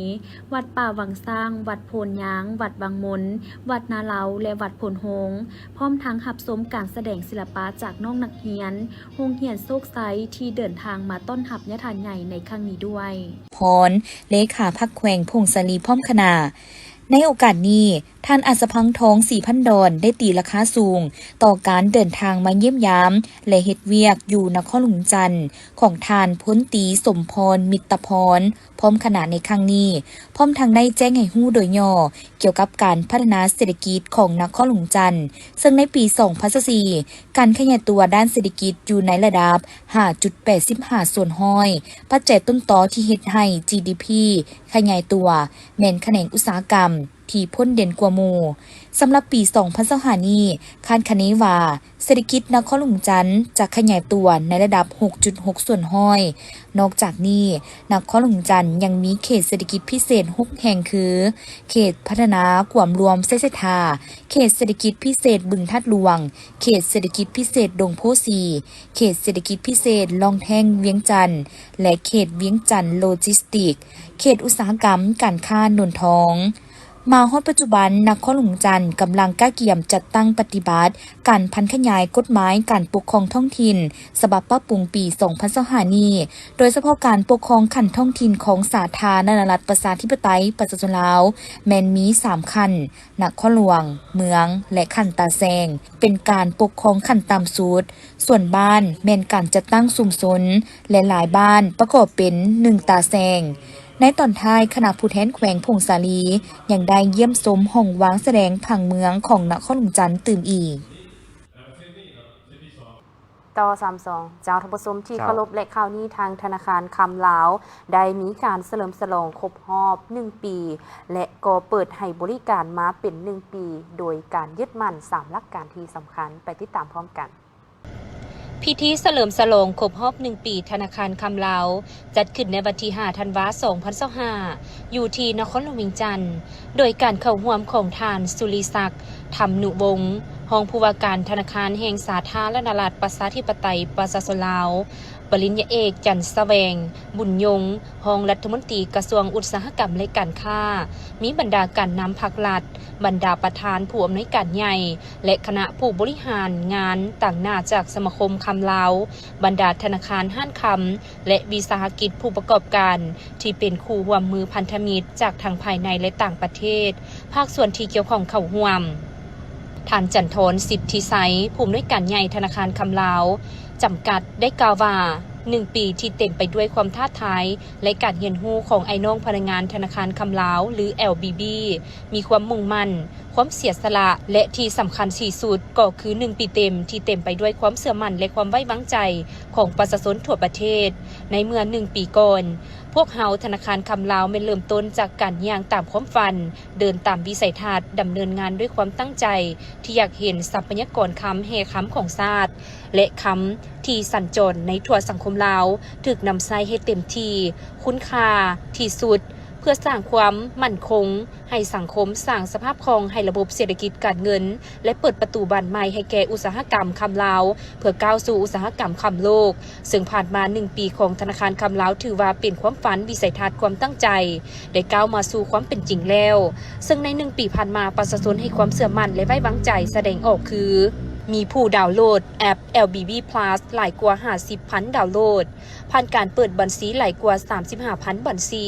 ວັດປ່າວັງຊ້າງ, ວັດໂພນຍາງ, ວັດວັງມົນ, ວັດນາເລົາ ແລະ ວັດໂພນໂຮງ, ພ້ອມທັງຮັບຊົມການສະແດງສິລະປະຈາກນ້ອງນັກຮຽນ ໂຮງຮຽນໂຊກໄຊ ທີ່ເດີນທາງມາຕ້ອນຮັບຍາທ່ານໃຫຍ່ໃນຄັ້ງນີ້ດ້ວຍ. ພອນ ເລຂາພັກແຂວງຜົ້ງສາລີ ພ້ອມຄະນະ. ໃນໂອກາດນີ້ ທ່ານ ອັດສະພັງທອງ ສີພັນດອນ ໄດ້ຕີລາຄາສູງຕໍ່ການເດີນທາງມາຢ້ຽມຢາມ ແລະ ເຮັດວຽກຢູ່ນະຄອນຫຼວງວຽງຈັນ ຂອງທ່ານ ພົນຕີ ສົມພອນ ມິດຕະພອນ ພ້ອມຄະນະໃນຄັ້ງນີ້, ພ້ອມທັງໄດ້ແຈ້ງໃຫ້ຮູ້ໂດຍຫຍໍ້ກ່ຽວກັບການພັດທະນາເສດຖະກິດຂອງນະຄອນຫຼວງວຽງຈັນ, ເຊິ່ງໃນປີສອງພັນຊາວສີ່ ການຂະຫຍາຍຕົວດ້ານເສດຖະກິດຢູ່ໃນລະດັບຫ້າຈຸດແປດສິບຫ້າສ່ວນຮ້ອຍ, ປັດໄຈຕົ້ນຕໍທີ່ເຮັດໃຫ້ ຈີດີພີ ຂະຫຍາຍຕົວ ແມ່ນຂະແໜງອຸດສາຫະກຳ ທີ່ພົ້ນເດັ່ນກວ່າໝູ່. ສຳລັບປີສອງພັນຊາວຫ້ານີ້ ຄາດຄະເນວ່າ ເສດຖະກິດນະຄອນຫຼວງວຽງຈັນຈະຂະຫຍາຍຕົວໃນລະດັບຫົກຈຸດຫົກສ່ວນຮ້ອຍ. ນອກຈາກນີ້, ນະຄອນຫຼວງວຽງຈັນຍັງມີເຂດເສດຖະກິດພິເສດຫົກແຫ່ງຄື ເຂດພັດທະນາກວມລວມໄຊເສດຖາ, ເຂດເສດຖະກິດພິເສດບຶງທາດຫຼວງ, ເຂດເສດຖະກິດພິເສດດົງໂພສີ, ເຂດເສດຖະກິດພິເສດລ່ອງແທ້ງວຽງຈັນ ແລະ ເຂດວຽງຈັນໂລຈິສຕິກ, ເຂດອຸດສາຫະກຳການຄ້າໂນນທອງ. ມາຮອດປັດຈຸບັນ, ນະຄອນຫຼວງວຽງຈັນກຳລັງກະກຽມຈັດຕັ້ງປະຕິບັດການຜັນຂະຫຍາຍກົດໝາຍການປົກຄອງທ້ອງຖິ່ນ ສະບັບປັບປຸງປີສອງພັນຊາວຫ້ານີ້, ໂດຍສະເພາະການປົກຄອງຂັ້ນທ້ອງຖິ່ນຂອງສາທາລະນະລັດ ປະຊາທິປະໄຕ ປະຊາຊົນລາວ ແມ່ນມີສາມຂັ້ນ, ນະຄອນຫຼວງ, ເມືອງ ແລະ ຂັ້ນຕາແຊງ, ເປັນການປົກຄອງຂັ້ນຕ່ຳສຸດ, ສ່ວນບ້ານແມ່ນການຈັດຕັ້ງຊຸມຊົນ ແລະ ຫຼາຍບ້ານປະກອບເປັນໜຶ່ງຕາແຊງ. ໃນຕອນທ້າຍ, ຄະນະຜູ້ແທນແຂວງຜົ້ງສາລີ ຍັງໄດ້ຢ້ຽມຊົມຫ້ອງວາງສະແດງຜັງເມືອງຂອງນະຄອນຫຼວງວຽງຈັນຕື່ມອີກ. ຕໍ່ສາມສອງ ເຈົ້າທ່ານຜູ້ຊົມທີ່ເຄົາລົບ ແລະ ຄາວນີ້ທາງທະນາຄານຄຳລາວ ໄດ້ມີການສະເຫຼີມສະຫຼອງຄົບຮອບໜຶ່ງປີ ແລະ ກໍເປີດໃຫ້ບໍລິການມາເປັນໜຶ່ງປີ ໂດຍການຍຶດໝັ້ນສາມຫຼັກການທີ່ສຳຄັນ. ໄປຕິດຕາມພ້ອມກັນ. ພິທີສະເຫຼີມສະຫຼອງຄົບຮອບໜຶ່ງປີທະນາຄານຄຳລາວ ຈັດຂຶ້ນໃນວັນທີຫ້າ ທັນວາ ສອງພັນຊາວຫ້າ ຢູ່ທີ່ນະຄອນຫຼວງວຽງຈັນ, ໂດຍການເຂົ້າຮ່ວມຂອງທ່ານ ສຸລິສັກ ທຳນຸວົງ ຮອງຜູ້ວ່າການທະນາຄານແຫ່ງສາທາລະນະລັດ ປະຊາທິປະໄຕ ປະຊາຊົນລາວ, ປະລິນຍາເອກ ຈັນສະແຫວງ ບຸນຍົງ ຮອງລັດຖະມົນຕີກະຊວງອຸດສາຫະກຳ ແລະ ການຄ້າ, ມີບັນດາການນຳພັກລັດ, ບັນດາປະທານຜູ້ອຳນວຍການໃຫຍ່ ແລະ ຄະນະຜູ້ບໍລິຫານງານຕາງໜ້າຈາກສະມາຄົມຄຳລາວ, ບັນດາທະນາຄານ, ຮ້ານຄຳ ແລະ ວິສາຫະກິດຜູ້ປະກອບການ ທີ່ເປັນຄູ່ຮ່ວມມືພັນທະມິດຈາກທັງພາຍໃນ ແລະ ຕ່າງປະເທດ, ພາກສ່ວນທີ່ກ່ຽວຂ້ອງເຂົ້າຮ່ວມ. ທ່ານ ຈັນທອນ ສິດທິໄຊ ຜູ້ອຳນວຍການໃຫຍ່ທະນາຄານຄຳລາວ ຈຳກັດ ໄດ້ກ່າວວ່າ, ໜຶ່ງປີທີ່ເຕັມໄປດ້ວຍຄວາມທ້າທາຍ ແລະ ການຮຽນຮູ້ຂອງອ້າຍນ້ອງພະນັກງານທະນາຄານຄຳລາວ ຫຼື ແອລບີບີ ມີຄວາມມຸ່ງໝັ້ນ, ຄວາມເສຍສະຫຼະ ແລະ ທີ່ສຳຄັນທີ່ສຸດກໍຄືໜຶ່ງປີເຕັມທີ່ເຕັມໄປດ້ວຍຄວາມເຊື່ອໝັ້ນ ແລະ ຄວາມໄວ້ວາງໃຈຂອງປະຊາຊົນທົ່ວປະເທດ. ໃນເມື່ອໜຶ່ງປີກ່ອນ, ພວກເຮົາທະນາຄານຄຳລາວແມ່ນເລີ່ມຕົ້ນຈາກການຍ່າງຕາມຄວາມຝັນ, ເດີນຕາມວິໄສທັດ, ດຳເນີນງານດ້ວຍຄວາມຕັ້ງໃຈທີ່ຢາກເຫັນຊັບພະຍາກອນຄຳແຮ່ຄຳຂອງຊາດ ແລະ ຄຳທີ່ສັນຈອນໃນທົ່ວສັງຄົມລາວ ຖືກນຳໃຊ້ໃຫ້ເຕັມທີ່, ຄຸນຄ່າທີ່ສຸດ ເພື່ອສ້າງຄວາມໝັ້ນຄົງໃຫ້ສັງຄົມ, ສ້າງສະພາບຄ່ອງໃຫ້ລະບົບເສດຖະກິດການເງິນ ແລະ ເປີດປະຕູບານໃໝ່ໃຫ້ແກ່ອຸດສາຫະກຳຄຳລາວ ເພື່ອກ້າວສູ່ອຸດສາຫະກຳຄຳໂລກ. ເຊິ່ງຜ່ານມາໜຶ່ງປີຂອງທະນາຄານຄຳລາວ ຖືວ່າເປັນຄວາມຝັນ, ວິໄສທັດ, ຄວາມຕັ້ງໃຈ ໄດ້ກ້າວມາສູ່ຄວາມເປັນຈິງແລ້ວ. ເຊິ່ງໃນໜຶ່ງປີຜ່ານມາ, ປະຊາຊົນໃຫ້ຄວາມເຊື່ອໝັ້ນ ແລະ ໄວ້ວາງໃຈສະແດງອອກຄື ມີຜູ້ດາວໂຫຼດແອັບ ແອລບີບີພລັສ ຫຼາຍກວ່າຫ້າສິບພັນດາວໂຫຼດ, ຜ່ານການເປີດບັນຊີຫຼາຍກວ່າສາມສິບຫ້າພັນບັນຊີ,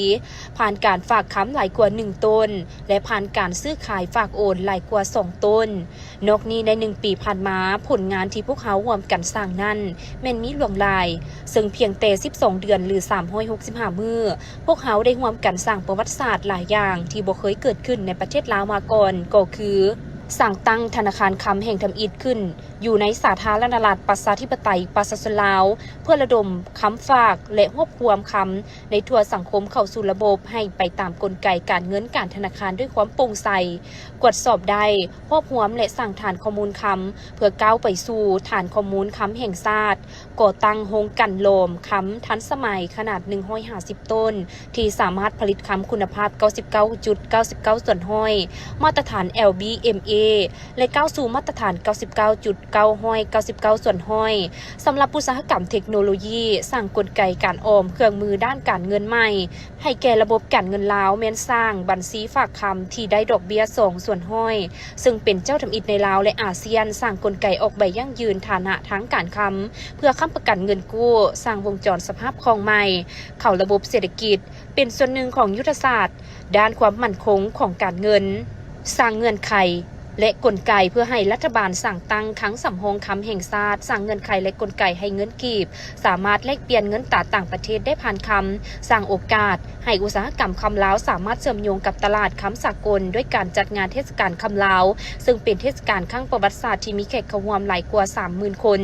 ຜ່ານການຝາກຄຳຫຼາຍກວ່າໜຶ່ງໂຕນ ແລະ ຜ່ານການຊື້ຂາຍຝາກໂອນຫຼາຍກວ່າສອງໂຕນ. ນອກນີ້, ໃນໜຶ່ງປີຜ່ານມາ, ຜົນງານທີ່ພວກເຮົາຮ່ວມກັນສ້າງນັ້ນແມ່ນມີຫຼວງຫຼາຍ, ເຊິ່ງພຽງແຕ່ສິບສອງເດືອນ ຫຼື ສາມຮ້ອຍຫົກສິບຫ້າມື້, ພວກເຮົາໄດ້ຮ່ວມກັນສ້າງປະຫວັດສາດຫຼາຍຢ່າງທີ່ບໍ່ເຄີຍເກີດຂຶ້ນໃນປະເທດລາວມາກ່ອນ, ກໍຄືສ້າງຕັ້ງທະນາຄານຄຳແຫ່ງທຳອິດຂຶ້ນ ຢູ່ໃນສາທາລະນະລັດ ປະຊາທິປະໄຕ ປະຊາຊົນລາວ ເພື່ອລະດົມຄຳຝາກ ແລະ ຮວບຮວມຄຳໃນທົ່ວສັງຄົມເຂົ້າສູ່ລະບົບ ໃຫ້ໄປຕາມກົນໄກການເງິນການທະນາຄານດ້ວຍຄວາມໂປ່ງໃສ, ກວດສອບໄດ້, ຮວບຮວມ ແລະ ສ້າງຖານຂໍ້ມູນຄຳ ເພື່ອກ້າວໄປສູ່ຖານຂໍ້ມູນຄຳແຫ່ງຊາດ, ກໍ່ຕັ້ງໂຮງກັ່ນຫຼອມຄຳທັນສະໄໝຂະໜາດໜຶ່ງຮ້ອຍຫ້າສິບໂຕນ ທີ່ສາມາດຜະລິດຄຳຄຸນນະພາບເກົ້າສິບເກົ້າຈຸດເກົ້າສິບເກົ້າສ່ວນຮ້ອຍ ມາດຕະຖານ ແອລບີເອັມເອ ແລະ ກ້າວສູ່ມາດຕະຖານເກົ້າສິບເກົ້າຈຸດເກົ້າຮ້ອຍເກົ້າສິບເກົ້າສ່ວນຮ້ອຍ. ສຳລັບອຸດສາຫະກຳເທັກໂນໂລຢີ, ສ້າງກົນໄກການອອມເຄື່ອງມືດ້ານການເງິນໃໝ່ໃຫ້ແກ່ລະບົບການເງິນລາວ ແມ່ນສ້າງບັນຊີຝາກຄຳທີ່ໄດ້ດອກເບ້ຍສອງສ່ວນຮ້ອຍ ເຊິ່ງເປັນເຈົ້າທຳອິດໃນລາວ ແລະ ອາຊຽນ, ສ້າງກົນໄກອອກໃບຢັ້ງຢືນຖານະທາງການຄຳ ເພື່ອຄ້ຳປະກັນເງິນກູ້, ສ້າງວົງຈອນສະພາບຄ່ອງໃໝ່ເຂົ້າລະບົບເສດຖະກິດ, ເປັນສ່ວນໜຶ່ງຂອງຍຸດທະສາດດ້ານຄວາມໝັ້ນຄົງຂອງການເງິນ, ສ້າງເງື່ອນໄຂ ແລະ ກົນໄກເພື່ອໃຫ້ລັດຖະບານສ້າງຕັ້ງຄັງສຳຮອງຄຳແຫ່ງຊາດ, ສ້າງເງື່ອນໄຂ ແລະ ກົນໄກໃຫ້ເງິນກີບສາມາດແລກປ່ຽນເງິນຕາຕ່າງປະເທດໄດ້ຜ່ານຄຳ, ສ້າງໂອກາດໃຫ້ອຸດສາຫະກຳຄຳລາວສາມາດເຊື່ອມໂຍງກັບຕະຫຼາດຄຳສາກົນ ດ້ວຍການຈັດງານເທດສະການຄຳລາວ, ເຊິ່ງເປັນເທດສະການຄັ້ງປະຫວັດສາດທີ່ມີແຂກເຂົ້າຮ່ວມຫຼາຍກວ່າສາມໝື່ນຄົນ,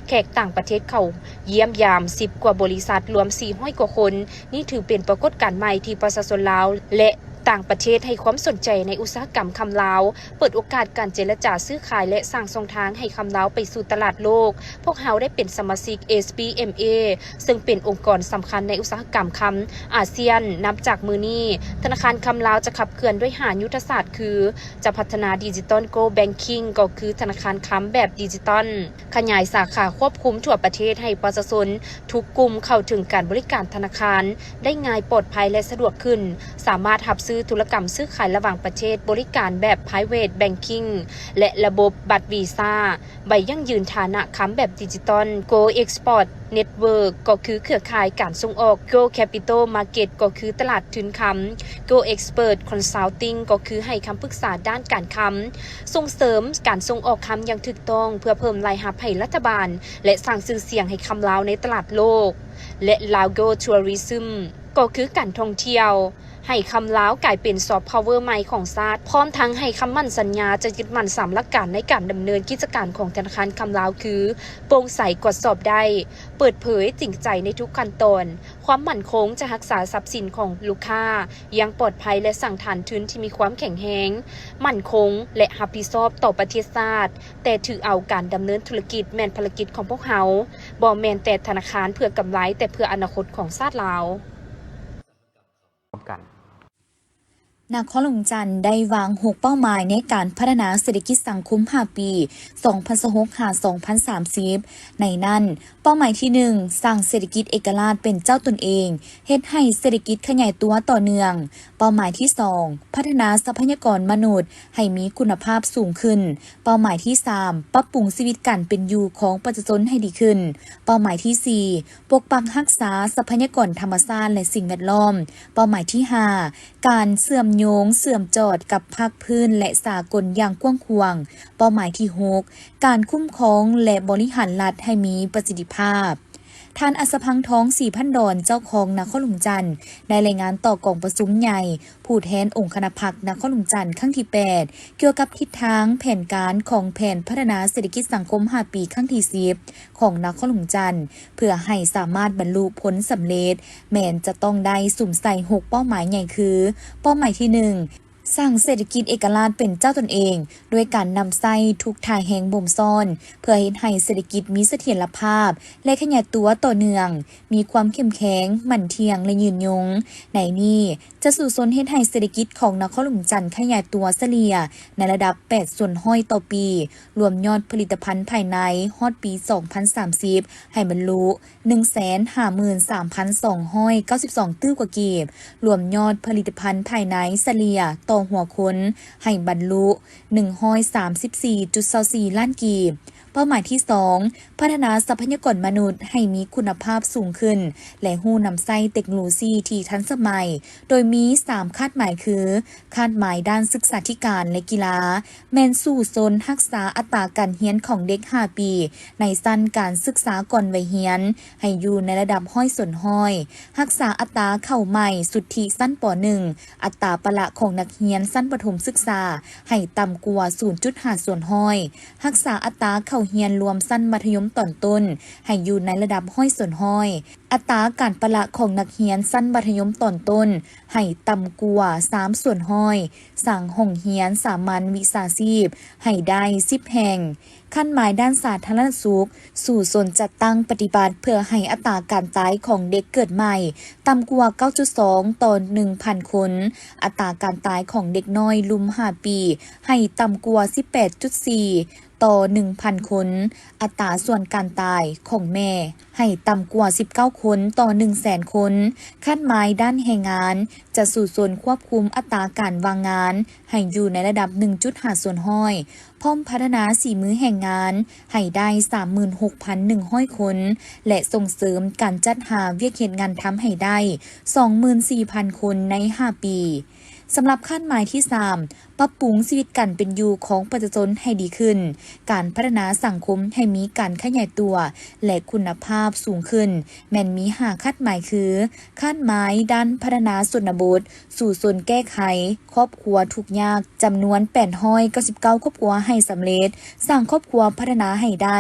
ແຂກຕ່າງປະເທດເຂົ້າ ຢ້ຽມຢາມສິບກວ່າບໍລິສັດ, ລວມສີ່ຮ້ອຍກວ່າຄົນ. ນີ້ຖືເປັນປາກົດການໃໝ່ທີ່ປະຊາຊົນລາວ ແລະ ຕ່າງປະເທດໃຫ້ຄວາມສົນໃຈໃນອຸດສາຫະກຳຄຳລາວ, ເປີດໂອກາດການເຈລະຈາຊື້ຂາຍ ແລະ ສ້າງຊ່ອງທາງໃຫ້ຄຳລາວໄປສູ່ຕະຫຼາດໂລກ. ພວກເຮົາໄດ້ເປັນສະມາຊິກ ເອສບີເອັມເອ ເຊິ່ງເປັນອົງກອນສຳຄັນໃນອຸດສາຫະກຳຄຳອາຊຽນ. ນັບຈາກມື້ນີ້, ທະນາຄານຄຳລາວຈະຂັບເຄື່ອນດ້ວຍຫ້າຍຸດທະສາດຄື ຈະພັດທະນາດິຈິຕອນໂກລແບັງຄິງ ກໍຄືທະນາຄານຄຳແບບດິຈິຕອນ, ຂະຫຍາຍສາຂາຄວບຄຸມທົ່ວປະເທດໃຫ້ປະຊາຊົນທຸກກຸ່ມເຂົ້າເຖິງການບໍລິການທະນາຄານໄດ້ງ່າຍ, ປອດໄພ ແລະ ສະດວກຂຶ້ນ, ສາມາດຮັບຊື້ ທຸລະກຳຊື້ຂາຍລະຫວ່າງປະເທດ, ບໍລິການແບບ private banking ແລະ ລະບົບບັດວີຊາ, ໃບຢັ້ງຢືນຖານະຄຳແບບດິຈິຕອນ, Gold Export Network ກໍຄືເຄືອຂ່າຍການສົ່ງອອກ, Gold Capital Market ກໍຄືຕະຫຼາດທຶນຄຳ, Gold Expert Consulting ກໍຄືໃຫ້ຄຳປຶກສາດ້ານການຄຳ, ສົ່ງເສີມການສົ່ງອອກຄຳຢ່າງຖືກຕ້ອງ ເພື່ອເພີ່ມລາຍຮັບໃຫ້ລັດຖະບານ ແລະ ສ້າງຊື່ສຽງໃຫ້ຄຳລາວໃນຕະຫຼາດໂລກ ແລະ Lao Gold Tourism ກໍຄືການທ່ອງທ່ຽວ ໃຫ້ຄຳລາວກາຍເປັນ soft power ໃໝ່ຂອງຊາດ, ພ້ອມທັງໃຫ້ຄຳໝັ້ນສັນຍາຈະຍຶດໝັ້ນສາມຫຼັກການໃນການດຳເນີນກິດຈະການຂອງທະນາຄານຄຳລາວ ຄື ໂປ່ງໃສ, ກວດສອບໄດ້, ເປີດເຜີຍ, ຈິງໃຈໃນທຸກຂັ້ນຕອນ. ຄວາມໝັ້ນຄົງຈະຮັກສາຊັບສິນຂອງລູກຄ້າຢ່າງປອດໄພ ແລະ ສ້າງຖານທຶນທີ່ມີຄວາມແຂງແຮງ, ໝັ້ນຄົງ ແລະ ຮັບຜິດຊອບຕໍ່ປະເທດຊາດ, ແຕ່ຖືເອົາການດຳເນີນທຸລະກິດແມ່ນພາລະກິດຂອງພວກເຮົາ, ບໍ່ແມ່ນແຕ່ທະນາຄານເພື່ອກຳໄລ, ແຕ່ເພື່ອອະນາຄົດຂອງຊາດລາວ. ພ້ອມກັນ. ນະຄອນຫຼວງຈັນໄດ້ວາງຫົກເປົ້າໝາຍໃນການພັດທະນາເສດຖະກິດສັງຄົມຫ້າປີ ສອງພັນຊາວຫົກ ຫາ ສອງພັນສາມສິບ ໃນນັ້ນ ເປົ້າໝາຍທີໜຶ່ງ ສ້າງເສດຖະກິດເອກະລາດເປັນເຈົ້າຕົນເອງ, ເຮັດໃຫ້ເສດຖະກິດຂະຫຍາຍຕົວຕໍ່ເນື່ອງ. ເປົ້າໝາຍທີສອງ ພັດທະນາຊັບພະຍາກອນມະນຸດໃຫ້ມີຄຸນນະພາບສູງຂຶ້ນ. ເປົ້າໝາຍທີສາມ ປັບປຸງຊີວິດການເປັນຢູ່ຂອງປະຊາຊົນໃຫ້ດີຂຶ້ນ. ເປົ້າໝາຍທີສີ່ ປົກປັກຮັກສາຊັບພະຍາກອນທຳມະຊາດ ແລະ ສິ່ງແວດລ້ອມ. ເປົ້າໝາຍທີຫ້າ ການເຊື່ອມໂຍງເຊື່ອມຈອດກັບພາກພື້ນ ແລະ ສາກົນຢ່າງກວ້າງຂວາງ. ເປົ້າໝາຍທີຫົກ ການຄຸ້ມຄອງ ແລະ ບໍລິຫານລັດໃຫ້ມີປະສິດທິພາບ. ທ່ານ ອັດສະພັງທອງ ສີພັນດອນ ເຈົ້າຄອງນະຄອນຫຼວງຈັນ ໄດ້ລາຍງານຕໍ່ກອງປະຊຸມໃຫຍ່ຜູ້ແທນອົງຄະນະພັກນະຄອນຫຼວງຈັນຄັ້ງທີແປດ ກ່ຽວກັບທິດທາງແຜນການຂອງແຜນພັດທະນາເສດຖະກິດສັງຄົມຫ້າປີຄັ້ງທີສິບ ຂອງນະຄອນຫຼວງຈັນ ເພື່ອໃຫ້ສາມາດບັນລຸຜົນສຳເລັດ ແມ່ນຈະຕ້ອງໄດ້ສຸມໃສ່ຫົກເປົ້າໝາຍໃຫຍ່ຄື ເປົ້າໝາຍທີໜຶ່ງ ສ້າງເສດຖະກິດເອກະລາດເປັນເຈົ້າຕົນເອງ ດ້ວຍການນຳໃຊ້ທຸກທ່າແຮງບົ່ມຊ້ອນ ເພື່ອເຮັດໃຫ້ເສດຖະກິດມີສະຖຽນລະພາບ ແລະ ຂະຫຍາຍຕົວຕໍ່ເນື່ອງ, ມີຄວາມເຂັ້ມແຂງ, ໝັ້ນທ່ຽງ ແລະ ຍືນຍົງ. ໃນນີ້ ຈະສູ້ຊົນເຮັດໃຫ້ເສດຖະກິດຂອງນະຄອນຫຼວງຈັນຂະຫຍາຍຕົວສະເລ່ຍໃນລະດັບແປດສ່ວນຮ້ອຍຕໍ່ປີ, ລວມຍອດຜະລິດຕະພັນພາຍໃນຮອດປີສອງພັນສາມສິບ ໃຫ້ບັນລຸ ໜຶ່ງແສນຫ້າໝື່ນສາມພັນສອງຮ້ອຍເກົ້າສິບສອງຕື້ກວ່າກີບ, ລວມຍອດຜະລິດຕະພັນພາຍໃນສະເລ່ຍຕໍ່ຫົວຄົນໃຫ້ບັນລຸ ໜຶ່ງຮ້ອຍສາມສິບສີ່ຈຸດຊາວສີ່ລ້ານກີບ. ເປົ້າໝາຍທີສອງ ພັດທະນາຊັບພະຍາກອນມະນຸດໃຫ້ມີຄຸນນະພາບສູງຂຶ້ນ ແລະ ຮູ້ນຳໃຊ້ເຕັກໂນໂລຊີທີ່ທັນສະໄໝ, ໂດຍມີສາມຄາດໝາຍຄື ຄາດໝາຍດ້ານສຶກສາທິການ ແລະ ກິລາ ແມ່ນສູ້ຊົນຮັກສາອັດຕາການຮຽນຂອງເດັກຫ້າປີ ໃນຊັ້ນການສຶກສາກ່ອນໄວຮຽນ ໃຫ້ຢູ່ໃນລະດັບຮ້ອຍສ່ວນຮ້ອຍ, ຮັກສາອັດຕາເຂົ້າໃໝ່ສຸດທິຊັ້ນ ປ.ໜຶ່ງ ອັດຕາປະລະຂອງນັກຮຽນຊັ້ນປະຖົມສຶກສາໃຫ້ຕ່ຳກວ່າສູນຈຸດຫ້າສ່ວນຮ້ອຍ, ຮັກສາອັດຕາເຂົ້າຮຽນລວມຊັ້ນມັດທະຍົມຕອນຕົ້ນໃຫ້ຢູ່ໃນລະດັບຮ້ອຍສ່ວນຮ້ອຍ, ອັດຕາການປະລະຂອງນັກຮຽນຊັ້ນມັດທະຍົມຕອນຕົ້ນໃຫ້ຕ່ຳກວ່າສາມສ່ວນຮ້ອຍ, ສ້າງຫ້ອງຮຽນສາມັນວິຊາຊີບໃຫ້ໄດ້ສິບແຫ່ງ. ຄາດໝາຍດ້ານສາທາລະນະສຸກ, ສູ້ຊົນຈັດຕັ້ງປະຕິບັດເພື່ອໃຫ້ອັດຕາການຕາຍຂອງເດັກເກີດໃໝ່ຕ່ຳກວ່າເກົ້າຈຸດສອງຕໍ່ໜຶ່ງພັນຄົນ, ອັດຕາການຕາຍຂອງເດັກນ້ອຍລຸ່ມຫ້າປີໃຫ້ຕ່ຳກວ່າສິບແປດຈຸດສີ່ຕໍ່ໜຶ່ງພັນຄົນ, ອັດຕາສ່ວນການຕາຍຂອງແມ່ໃຫ້ຕ່ຳກວ່າສິບເກົ້າຄົນຕໍ່ໜຶ່ງແສນຄົນ. ຄາດໝາຍດ້ານແຮງງານ ຈະສູ້ຊົນຄວບຄຸມອັດຕາການວ່າງງານໃຫ້ຢູ່ໃນລະດັບໜຶ່ງຈຸດຫ້າສ່ວນຮ້ອຍ, ພ້ອມພັດທະນາສີມືແຮງງານໃຫ້ໄດ້ສາມໝື່ນຫົກພັນໜຶ່ງຮ້ອຍຄົນ ແລະ ສົ່ງເສີມການຈັດຫາວຽກເຮັດງານທຳໃຫ້ໄດ້ສອງໝື່ນສີ່ພັນຄົນໃນຫ້າປີ. ສຳລັບຄາດໝາຍທີສາມ ປັບປຸງຊີວິດການເປັນຢູ່ຂອງປະຊາຊົນໃຫ້ດີຂຶ້ນ, ການພັດທະນາສັງຄົມໃຫ້ມີການຂະຫຍາຍຕົວ ແລະ ຄຸນນະພາບສູງຂຶ້ນ, ແມ່ນມີຫ້າຄາດໝາຍຄື ຄາດໝາຍດ້ານພັດທະນາຊົນນະບົດ, ສູ້ຊົນແກ້ໄຂຄອບຄົວທຸກຍາກຈຳນວນແປດຮ້ອຍເກົ້າສິບເກົ້າຄອບຄົວໃຫ້ສຳເລັດ, ສ້າງຄອບຄົວພັດທະນາໃຫ້ໄດ້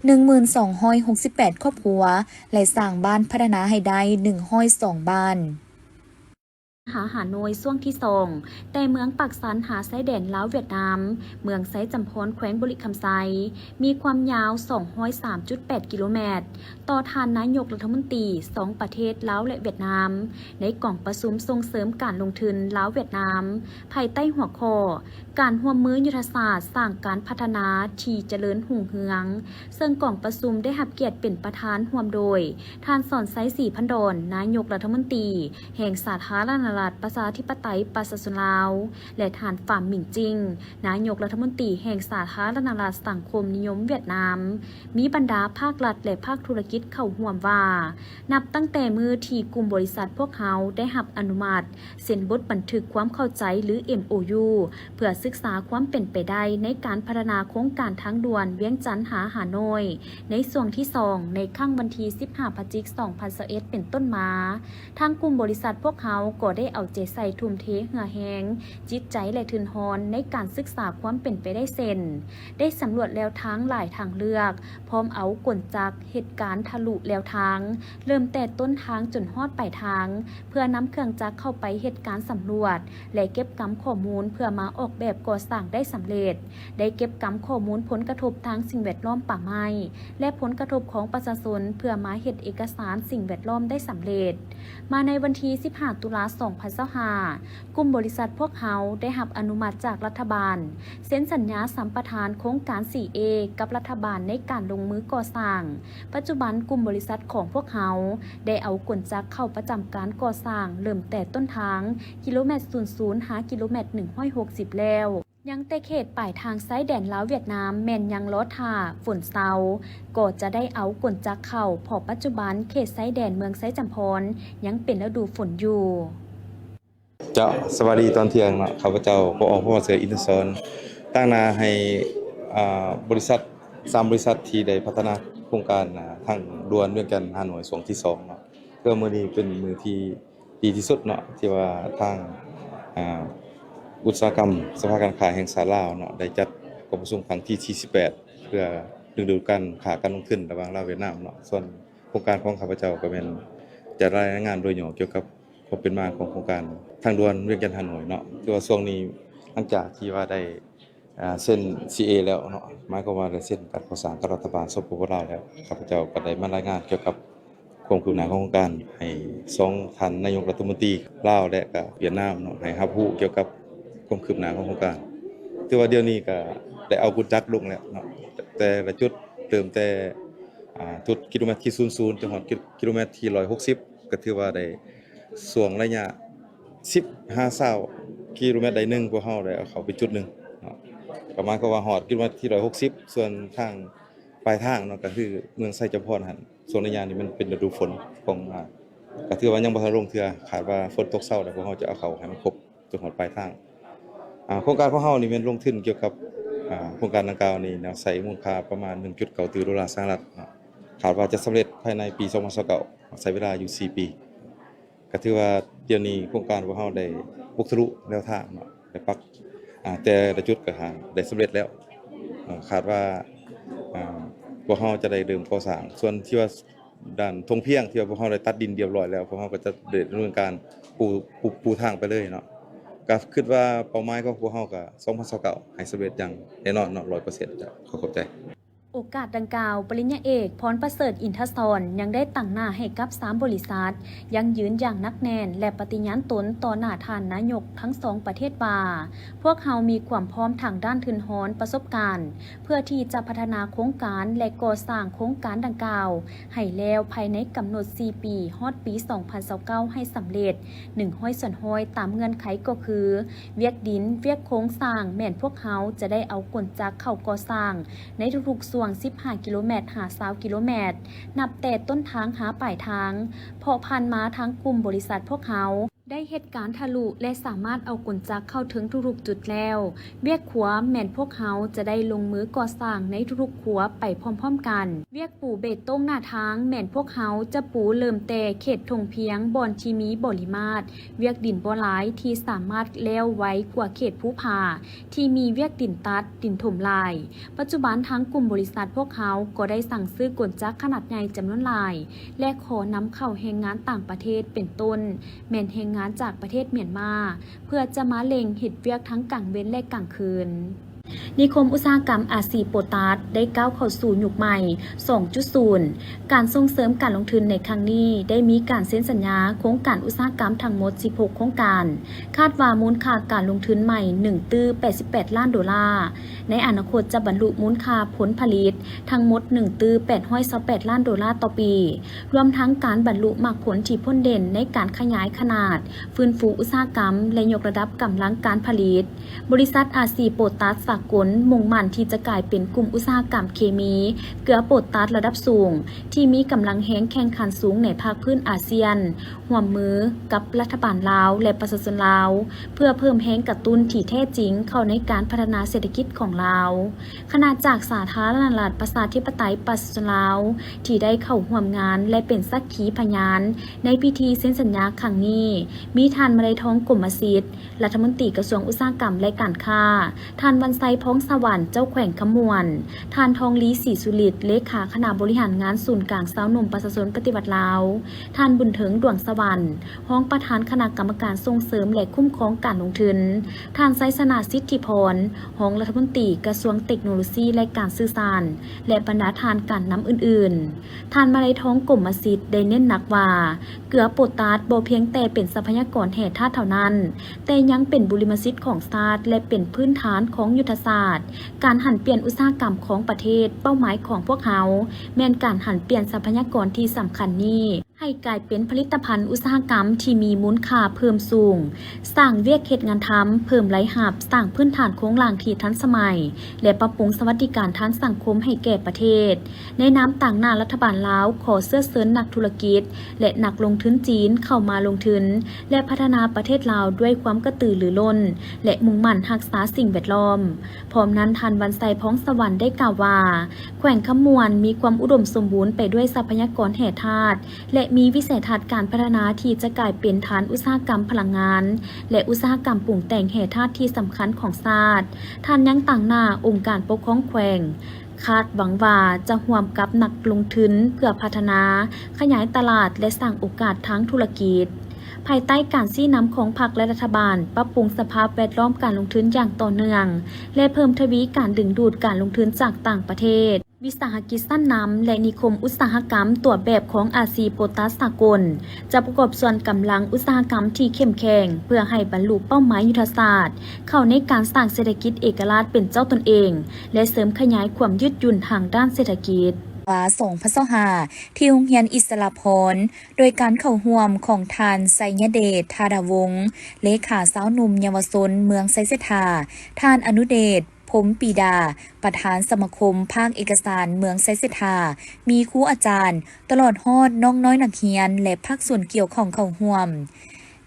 ໜຶ່ງໝື່ນສອງຮ້ອຍຫົກສິບແປດຄອບຄົວ ແລະ ສ້າງບ້ານພັດທະນາໃຫ້ໄດ້ໜຶ່ງຮ້ອຍສອງບ້ານ. ຫາຫາໂນຍ ຊ່ວງທີສອງ ແຕ່ເມືອງປາກຊັນຫາຊາຍແດນລາວ-ຫວຽດນາມ, ເມືອງໄຊຈຳພອນ ແຂວງບໍລິຄຳໄຊ, ມີຄວາມຍາວສອງຮ້ອຍສາມຈຸດແປດກິໂລແມັດ. ຕໍ່ທ່ານນາຍົກລັດຖະມົນຕີສອງປະເທດລາວ ແລະ ຫວຽດນາມ ໃນກອງປະຊຸມສົ່ງເສີມການລົງທຶນລາວ-ຫວຽດນາມ ພາຍໃຕ້ຫົວຂໍ້ ການຮ່ວມມືຍຸດທະສາດສ້າງການພັດທະນາທີ່ຈະເລີນຮຸ່ງເຮືອງ, ເຊິ່ງກອງປະຊຸມໄດ້ຮັບກຽດເປັນປະທານຮ່ວມໂດຍ ທ່ານ ສອນໄຊ ສີພັນດອນ ນາຍົກລັດຖະມົນຕີແຫ່ງສາທາລະນະ ລັດປະຊາທິປະໄຕປະຊາຊົນລາວ ແລະ ທ່ານ ຟາມ ມິງຈິງ ນາຍົກລັດຖະມົນຕີແຫ່ງສາທາລະນະລັດສັງຄົມນິຍົມຫວຽດນາມ, ມີບັນດາພາກລັດ ແລະ ພາກທຸລະກິດເຂົ້າຮ່ວມວ່າ ນັບຕັ້ງແຕ່ມື້ທີ່ກຸ່ມບໍລິສັດພວກເຮົາໄດ້ຮັບອະນຸມັດ ເຊັນບົດບັນທຶກຄວາມເຂົ້າໃຈ ຫຼື ເອັມໂອຢູ ເພື່ອສຶກສາຄວາມເປັນໄປໄດ້ໃນການພັດທະນາໂຄງການທາງດ່ວນວຽງຈັນຫາຮ່າໂນ້ຍ ໃນຊ່ວງທີສອງ ໃນຄັ້ງວັນທີສິບຫ້າ ພະຈິກ ສອງພັນຊາວເອັດ ເປັນຕົ້ນມາ, ທາງກຸ່ມບໍລິສັດພວກເຮົາກໍໄດ້ເອົາໃຈໃສ່ທຸ່ມເທເຫື່ອແຮງ, ຈິດໃຈ ແລະ ທຶນຮອນໃນການສຶກສາຄວາມເປັນໄປໄດ້ເຊັ່ນ ໄດ້ສຳຫຼວດແລວທາງຫຼາຍທາງເລືອກ, ພ້ອມເອົາກົນຈັກເຮັດການທະລຸແລວທາງ ເລີ່ມແຕ່ຕົ້ນທາງຈົນຮອດປາຍທາງ ເພື່ອນຳເຄື່ອງຈັກເຂົ້າໄປເຮັດການສຳຫຼວດ ແລະ ເກັບກຳຂໍ້ມູນເພື່ອມາອອກແບບກໍ່ສ້າງໄດ້ສຳເລັດ, ໄດ້ເກັບກຳຂໍ້ມູນຜົນກະທົບທາງສິ່ງແວດລ້ອມ, ປ່າໄມ້ ແລະ ຜົນກະທົບຂອງປະຊາຊົນ ເພື່ອມາເຮັດເອກະສານສິ່ງແວດລ້ອມໄດ້ສຳເລັດ. ມາໃນວັນທີສິບຫ້າ ຕຸລາ ສອງພັນຊາວຫ້າ, ກຸ່ມບໍລິສັດພວກເຮົາໄດ້ຮັບອະນຸມັດຈາກລັດຖະບານ ເຊັນສັນຍາສຳປະທານໂຄງການ ສີ່ເອ ກັບລັດຖະບານໃນການລົງມືກໍ່ສ້າງ. ປັດຈຸບັນກຸ່ມບໍລິສັດຂອງພວກເຮົາໄດ້ເອົາກົນຈັກເຂົ້າປະຈຳການກໍ່ສ້າງ ເລີ່ມແຕ່ຕົ້ນທາງ ກິໂລແມັດສູນສູນ ຫາກິໂລແມັດໜຶ່ງຮ້ອຍຫົກສິບແລ້ວ. ຍັງແຕ່ເຂດປາຍທາງຊາຍແດນລາວຫວຽດນາມແມ່ນຍັງລໍຖ້າຝົນເຊົາ ກໍຈະໄດ້ເອົາກົນຈັກເຂົ້າ, ເພາະປັດຈຸບັນເຂດຊາຍແດນເມືອງໄຊຈຳພອນຍັງເປັນລະດູຝົນຢູ່. ເຈົ້າ ສະບາຍດີຕອນທ່ຽງເນາະ, ຂ້າພະເຈົ້າ ປອ ພະເສືອ ອິນທະສອນ ຕາງໜ້າໃຫ້ ອ່າ ບໍລິສັດ ສາມບໍລິສັດທີ່ໄດ້ພັດທະນາໂຄງການ ອ່າ ທາງດ່ວນວຽງຈັນ-ຮ່າໂນ້ຍ ຊ່ວງທີສອງເນາະ. ເພື່ອມື້ນີ້ເປັນມື້ທີ່ດີທີ່ສຸດເນາະ ທີ່ວ່າທາງ ອ່າ ອຸດສາຫະກຳສະພາການຄ້າແຫ່ງຊາດລາວເນາະ ໄດ້ຈັດກອງປະຊຸມຄັ້ງທີສີ່ສິບແປດ ເພື່ອດຶງດູດການຄ້າການລົງທຶນລະຫວ່າງລາວຫວຽດນາມເນາະ. ສ່ວນໂຄງການຂອງຂ້າພະເຈົ້າກໍແມ່ນຈະລາຍງານໂດຍຫຍໍ້ກ່ຽວກັບ ຄວາມເປັນມາຂອງໂຄງການທາງດ່ວນວຽງຈັນ-ຮ່າໂນ້ຍເນາະ. ຄືວ່າຊ່ວງນີ້ ຫຼັງຈາກທີ່ວ່າໄດ້ ອ່າ ເຊັນ ຊີເອ ແລ້ວເນາະ, ໝາຍຄວາມວ່າໄດ້ເຊັນການກໍ່ສ້າງກັບລັດຖະບານ ສປປ ລາວ ແລ້ວ, ຂ້າພະເຈົ້າກໍໄດ້ມາລາຍງານກ່ຽວກັບຄວາມຄືບໜ້າຂອງໂຄງການ ໃຫ້ສອງທ່ານນາຍົກລັດຖະມົນຕີລາວ ແລະ ກະຫວຽດນາມເນາະ ໃຫ້ຮັບຮູ້ກ່ຽວກັບຄວາມຄືບໜ້າຂອງໂຄງການ. ຖືວ່າດຽວນີ້ກະໄດ້ເອົາກົນຈັກລົງແລ້ວເນາະ, ແຕ່ລະຈຸດ ເລີ່ມແຕ່ ອ່າ ຈຸດກິໂລແມັດທີສູນສູນ ຈົນຮອດກິໂລແມັດທີຮ້ອຍຫົກສິບ ກໍຖືວ່າໄດ້ ຊ່ວງໄລຍະສິບຫາຊາວກິໂລແມັດໃດໜຶ່ງ ພວກເຮົາໄດ້ເອົາເຂົ້າໄປຈຸດໜຶ່ງເນາະ, ກໍໝາຍຄວາມວ່າຮອດກິໂລແມັດທີຮ້ອຍຫົກສິບ. ສ່ວນທາງປາຍທາງເນາະ ກໍຄືເມືອງໄຊຈຳພອນຫັ້ນ, ຊ່ວງໄລຍະນີ້ມັນເປັນລະດູຝົນຂອງ ອ່າ ກໍຖືວ່າຍັງບໍ່ທັນລົງເທື່ອ, ຄາດວ່າຝົນຕົກເຊົາແລ້ວ ພວກເຮົາຈະເອົາເຂົ້າໃຫ້ມັນຄົບ ຈົນຮອດປາຍທາງ. ອ່າ ໂຄງການຂອງເຮົານີ້ແມ່ນລົງທຶນກ່ຽວກັບ ອ່າ ໂຄງການດັ່ງກ່າວນີ້ນະ ໃຊ້ມູນຄ່າປະມານໜຶ່ງຈຸດເກົ້າຕື້ໂດລາສະຫະລັດເນາະ, ຄາດວ່າຈະສຳເລັດພາຍໃນປີສອງພັນຊາວເກົ້າ ໃຊ້ເວລາຢູ່ສີ່ປີ. ກໍຖືວ່າດຽວນີ້ໂຄງການພວກເຮົາໄດ້ບຸກທະລຸແນວທາງເນາະ, ໄດ້ປັກ ອ່າ ແຕ່ລະຈຸດກໍຫາໄດ້ສຳເລັດແລ້ວ. ເອີ ຄາດວ່າ ອ່າ ພວກເຮົາຈະໄດ້ເລີ່ມກໍ່ສ້າງ ສ່ວນທີ່ວ່າ ດ້ານທົ່ງພຽງທີ່ວ່າພວກເຮົາໄດ້ຕັດດິນຮຽບຮ້ອຍແລ້ວ, ພວກເຮົາກໍຈະໄດ້ດຳເນີນການປູ ປູ ປູທາງໄປເລີຍເນາະ. ກໍຄິດວ່າເປົ້າໝາຍຂອງພວກເຮົາກໍສອງພັນຊາວເກົ້າ ໃຫ້ສຳເລັດຢ່າງແນ່ນອນເນາະ ຮ້ອຍເປີເຊັນ. ເຈົ້າ ຂໍຂອບໃຈ. ໂອກາດດັ່ງກ່າວ, ປະລິນຍາເອກ ພອນປະເສີດ ອິນທະສອນ ຍັງໄດ້ຕາງໜ້າໃຫ້ກັບສາມບໍລິສັດ ຢັ້ງຢືນຢ່າງໜັກແໜ້ນ ແລະ ປະຕິຍານຕົນຕໍ່ໜ້າທ່ານນາຍົກທັງສອງປະເທດວ່າ ພວກເຮົາມີຄວາມພ້ອມທາງດ້ານທຶນຮອນ, ປະສົບການ ເພື່ອທີ່ຈະພັດທະນາໂຄງການ ແລະ ກໍ່ສ້າງໂຄງການດັ່ງກ່າວໃຫ້ແລ້ວພາຍໃນກຳນົດສີ່ປີ ຮອດປີສອງພັນຊາວເກົ້າ ໃຫ້ສຳເລັດໜຶ່ງຮ້ອຍສ່ວນຮ້ອຍ ຕາມເງື່ອນໄຂກໍຄື ວຽກດິນ, ວຽກໂຄງສ້າງ ແມ່ນພວກເຮົາຈະໄດ້ເອົາກົນຈັກເຂົ້າກໍ່ສ້າງໃນທຸກໆຊ່ວງສິບຫ້າກິໂລແມັດຫາຊາວກິໂລແມັດ ນັບແຕ່ຕົ້ນທາງຫາປາຍທາງ, ເພາະຜ່ານມາທາງກຸ່ມບໍລິສັດພວກເຮົາ ໄດ້ເຮັດການທະລຸ ແລະ ສາມາດເອົາກົນຈັກເຂົ້າເຖິງທຸກໆຈຸດແລ້ວ. ວຽກຂົວແມ່ນພວກເຮົາຈະໄດ້ລົງມືກໍ່ສ້າງໃນທຸກໆຂົວໄປພ້ອມໆກັນ. ວຽກປູເບຕົງໜ້າທາງແມ່ນພວກເຮົາຈະປູເລີ່ມແຕ່ເຂດທົ່ງພຽງ ບ່ອນທີ່ມີບໍລິມາດວຽກດິນບໍ່ຫຼາຍ ທີ່ສາມາດແລ້ວໄວກວ່າເຂດພູຜາ ທີ່ມີວຽກດິນຕັດ, ດິນຖົມຫຼາຍ. ປັດຈຸບັນທາງກຸ່ມບໍລິສັດພວກເຮົາກໍໄດ້ສັ່ງຊື້ກົນຈັກຂະໜາດໃຫຍ່ຈຳນວນຫຼາຍ ແລະ ຂໍນຳເຂົ້າແຮງງານຕ່າງປະເທດ ເປັນຕົ້ນແມ່ນແຮງງານຈາກປະເທດມຽນມາ ເພື່ອຈະມາເລັ່ງເຮັດວຽກທັງກາງເວັນ ແລະ ກາງຄືນ. ນິຄົມອຸດສາຫະກຳ ອາຊີ ໂປຕາສ ໄດ້ກ້າວເຂົ້າສູ່ຍຸກໃໝ່ ສອງຈຸດສູນ. ການສົ່ງເສີມການລົງທຶນໃນຄັ້ງນີ້ ໄດ້ມີການເຊັນສັນຍາໂຄງການອຸດສາຫະກຳທັງໝົດ ສິບຫົກ ໂຄງການ, ຄາດວ່າມູນຄ່າການລົງທຶນໃໝ່ ໜຶ່ງຕື້ ແປດສິບແປດລ້ານໂດລາ, ໃນອະນາຄົດຈະບັນລຸມູນຄ່າຜົນຜະລິດທັງໝົດ ໜຶ່ງຕື້ ແປດຮ້ອຍຊາວແປດລ້ານໂດລາຕໍ່ປີ, ລວມທັງການບັນລຸໝາກຜົນທີ່ພົ້ນເດັ່ນໃນການຂະຫຍາຍຂະໜາດ, ຟື້ນຟູອຸດສາຫະກຳ ແລະ ຍົກລະດັບກຳລັງການຜະລິດ. ບໍລິສັດ ອາຊີ ໂປຕາສ ສາກົນ ມຸ່ງໝັ້ນທີ່ຈະກາຍເປັນກຸ່ມອຸດສາຫະກຳເຄມີເກືອໂປຕາສລະດັບສູງ ທີ່ມີກຳລັງແຮງແຂ່ງຂັນສູງໃນພາກພື້ນອາຊຽນ, ຮ່ວມມືກັບລັດຖະບານລາວ ແລະ ປະຊາຊົນລາວ ເພື່ອເພີ່ມແຮງກະຕຸ້ນທີ່ແທ້ຈິງເຂົ້າໃນການພັດທະນາເສດຖະກິດຂອງລາວ. ຄະນະຈັກສາທາລະນະລັດ ປະຊາທິປະໄຕ ປະຊາຊົນລາວ ທີ່ໄດ້ເຂົ້າຮ່ວມງານ ແລະ ເປັນສັກຂີພະຍານໃນພິທີເຊັນສັນຍາຄັ້ງນີ້ ມີທ່ານ ມະໄລທອງ ກົມມະສິດ ລັດຖະມົນຕີກະຊວງອຸດສາຫະກຳ ແລະ ການຄ້າ, ທ່ານ ວັນໄຊ ພອງສະຫວັນ ເຈົ້າແຂວງຄຳມ່ວນ, ທ່ານ ທອງລີ ສີສຸລິດ ເລຂາຄະນະບໍລິຫານງານສູນກາງຊາວໜຸ່ມປະຊາຊົນປະຕິວັດລາວ, ທ່ານ ບຸນເຖິງ ດວງສະຫວັນ ຮອງປະທານຄະນະກຳມະການສົ່ງເສີມ ແລະ ຄຸ້ມຄອງການລົງທຶນ, ທ່ານ ໄຊຊະນະ ສິດທິພອນ ຮອງລັດຖະມົນຕີກະຊວງເຕັກໂນໂລຊີ ແລະ ການສື່ສານ ແລະ ບັນດາທ່ານການນຳອື່ນໆ. ທ່ານ ມະໄລທອງ ກົມມະສິດ ໄດ້ເນັ້ນໜັກວ່າ ເກືອໂປຕາສບໍ່ພຽງແຕ່ເປັນຊັບພະຍາກອນແຮ່ທາດເທົ່ານັ້ນ, ແຕ່ຍັງເປັນບຸລິມະສິດຂອງຊາດ ແລະ ເປັນພື້ນຖານຂອງຍຸດທະສາດການຫັນປ່ຽນອຸດສາຫະກຳຂອງປະເທດ. ເປົ້າໝາຍຂອງພວກເຮົາແມ່ນການຫັນປ່ຽນຊັບພະຍາກອນທີ່ສຳຄັນນີ້ ໃຫ້ກາຍເປັນຜະລິດຕະພັນອຸດສາຫະກຳທີ່ມີມູນຄ່າເພີ່ມສູງ, ສ້າງວຽກເຮັດງານທຳ, ເພີ່ມລາຍຮັບ, ສ້າງພື້ນຖານໂຄງລ່າງທີ່ທັນສະໄໝ ແລະ ປັບປຸງສະຫວັດດີການທາງສັງຄົມໃຫ້ແກ່ປະເທດ. ໃນນາມຕາງໜ້າລັດຖະບານລາວ ຂໍເຊື້ອເຊີນນັກທຸລະກິດ ແລະ ນັກລົງທຶນຈີນເຂົ້າມາລົງທຶນ ແລະ ພັດທະນາປະເທດລາວດ້ວຍຄວາມກະຕືລືລົ້ນ ແລະ ມຸ່ງໝັ້ນຮັກສາສິ່ງແວດລ້ອມ. ພ້ອມນັ້ນ, ທ່ານ ວັນໄຊ ພອງສະຫວັນ ໄດ້ກ່າວວ່າ ແຂວງຄຳມ່ວນມີຄວາມອຸດົມສົມບູນໄປດ້ວຍຊັບພະຍາກອນແຮ່ທາດ ແລະ ມີວິໄສທັດການພັດທະນາທີ່ຈະກາຍເປັນຖານອຸດສາຫະກຳພະລັງງານ ແລະ ອຸດສາຫະກຳປຸງແຕ່ງແຮ່ທາດທີ່ສຳຄັນຂອງຊາດ. ທ່ານຍັງຕາງໜ້າອົງການປົກຄອງແຂວງ ຄາດຫວັງວ່າຈະຮ່ວມກັບນັກລົງທຶນເພື່ອພັດທະນາ, ຂະຫຍາຍຕະຫຼາດ ແລະ ສ້າງໂອກາດທາງທຸລະກິດ. ພາຍໃຕ້ການຊີ້ນຳຂອງພັກ ແລະ ລັດຖະບານ, ປັບປຸງສະພາບແວດລ້ອມການລົງທຶນຢ່າງຕໍ່ເນື່ອງ ແລະ ເພີ່ມທະວີການດຶງດູດການລົງທຶນຈາກຕ່າງປະເທດ. ວິສາຫະກິດຊັ້ນນຳ ແລະ ນິຄົມອຸດສາຫະກຳຕົວແບບຂອງອາຊີໂປຕາສສາກົນ ຈະປະກອບສ່ວນກຳລັງອຸດສາຫະກຳທີ່ເຂັ້ມແຂງ ເພື່ອໃຫ້ບັນລຸເປົ້າໝາຍຍຸດທະສາດ ເຂົ້າໃນການສ້າງເສດຖະກິດເອກະລາດເປັນເຈົ້າຕົນເອງ ແລະ ເສີມຂະຫຍາຍຄວາມຍືດຫຍຸ່ນທາງດ້ານເສດຖະກິດ. ວ່າ ສອງພັນຊາວຫ້າ ທີ່ໂຮງຮຽນອິດສະລະພອນ ໂດຍການເຂົ້າຮ່ວມຂອງທ່ານ ໄຊຍະເດດ ທາດາວົງ ເລຂາຊາວໜຸ່ມເຍົາວະຊົນເມືອງໄຊເສດຖາ, ທ່ານ ອະນຸເດດ ພົມປີດາ ປະທານສະມາຄົມພາກເອກະສານເມືອງໄຊເສດຖາ, ມີຄູອາຈານ ຕະຫຼອດຮອດນ້ອງນ້ອຍນັກຮຽນ ແລະ ພາກສ່ວນກ່ຽວຂ້ອງເຂົ້າຮ່ວມ.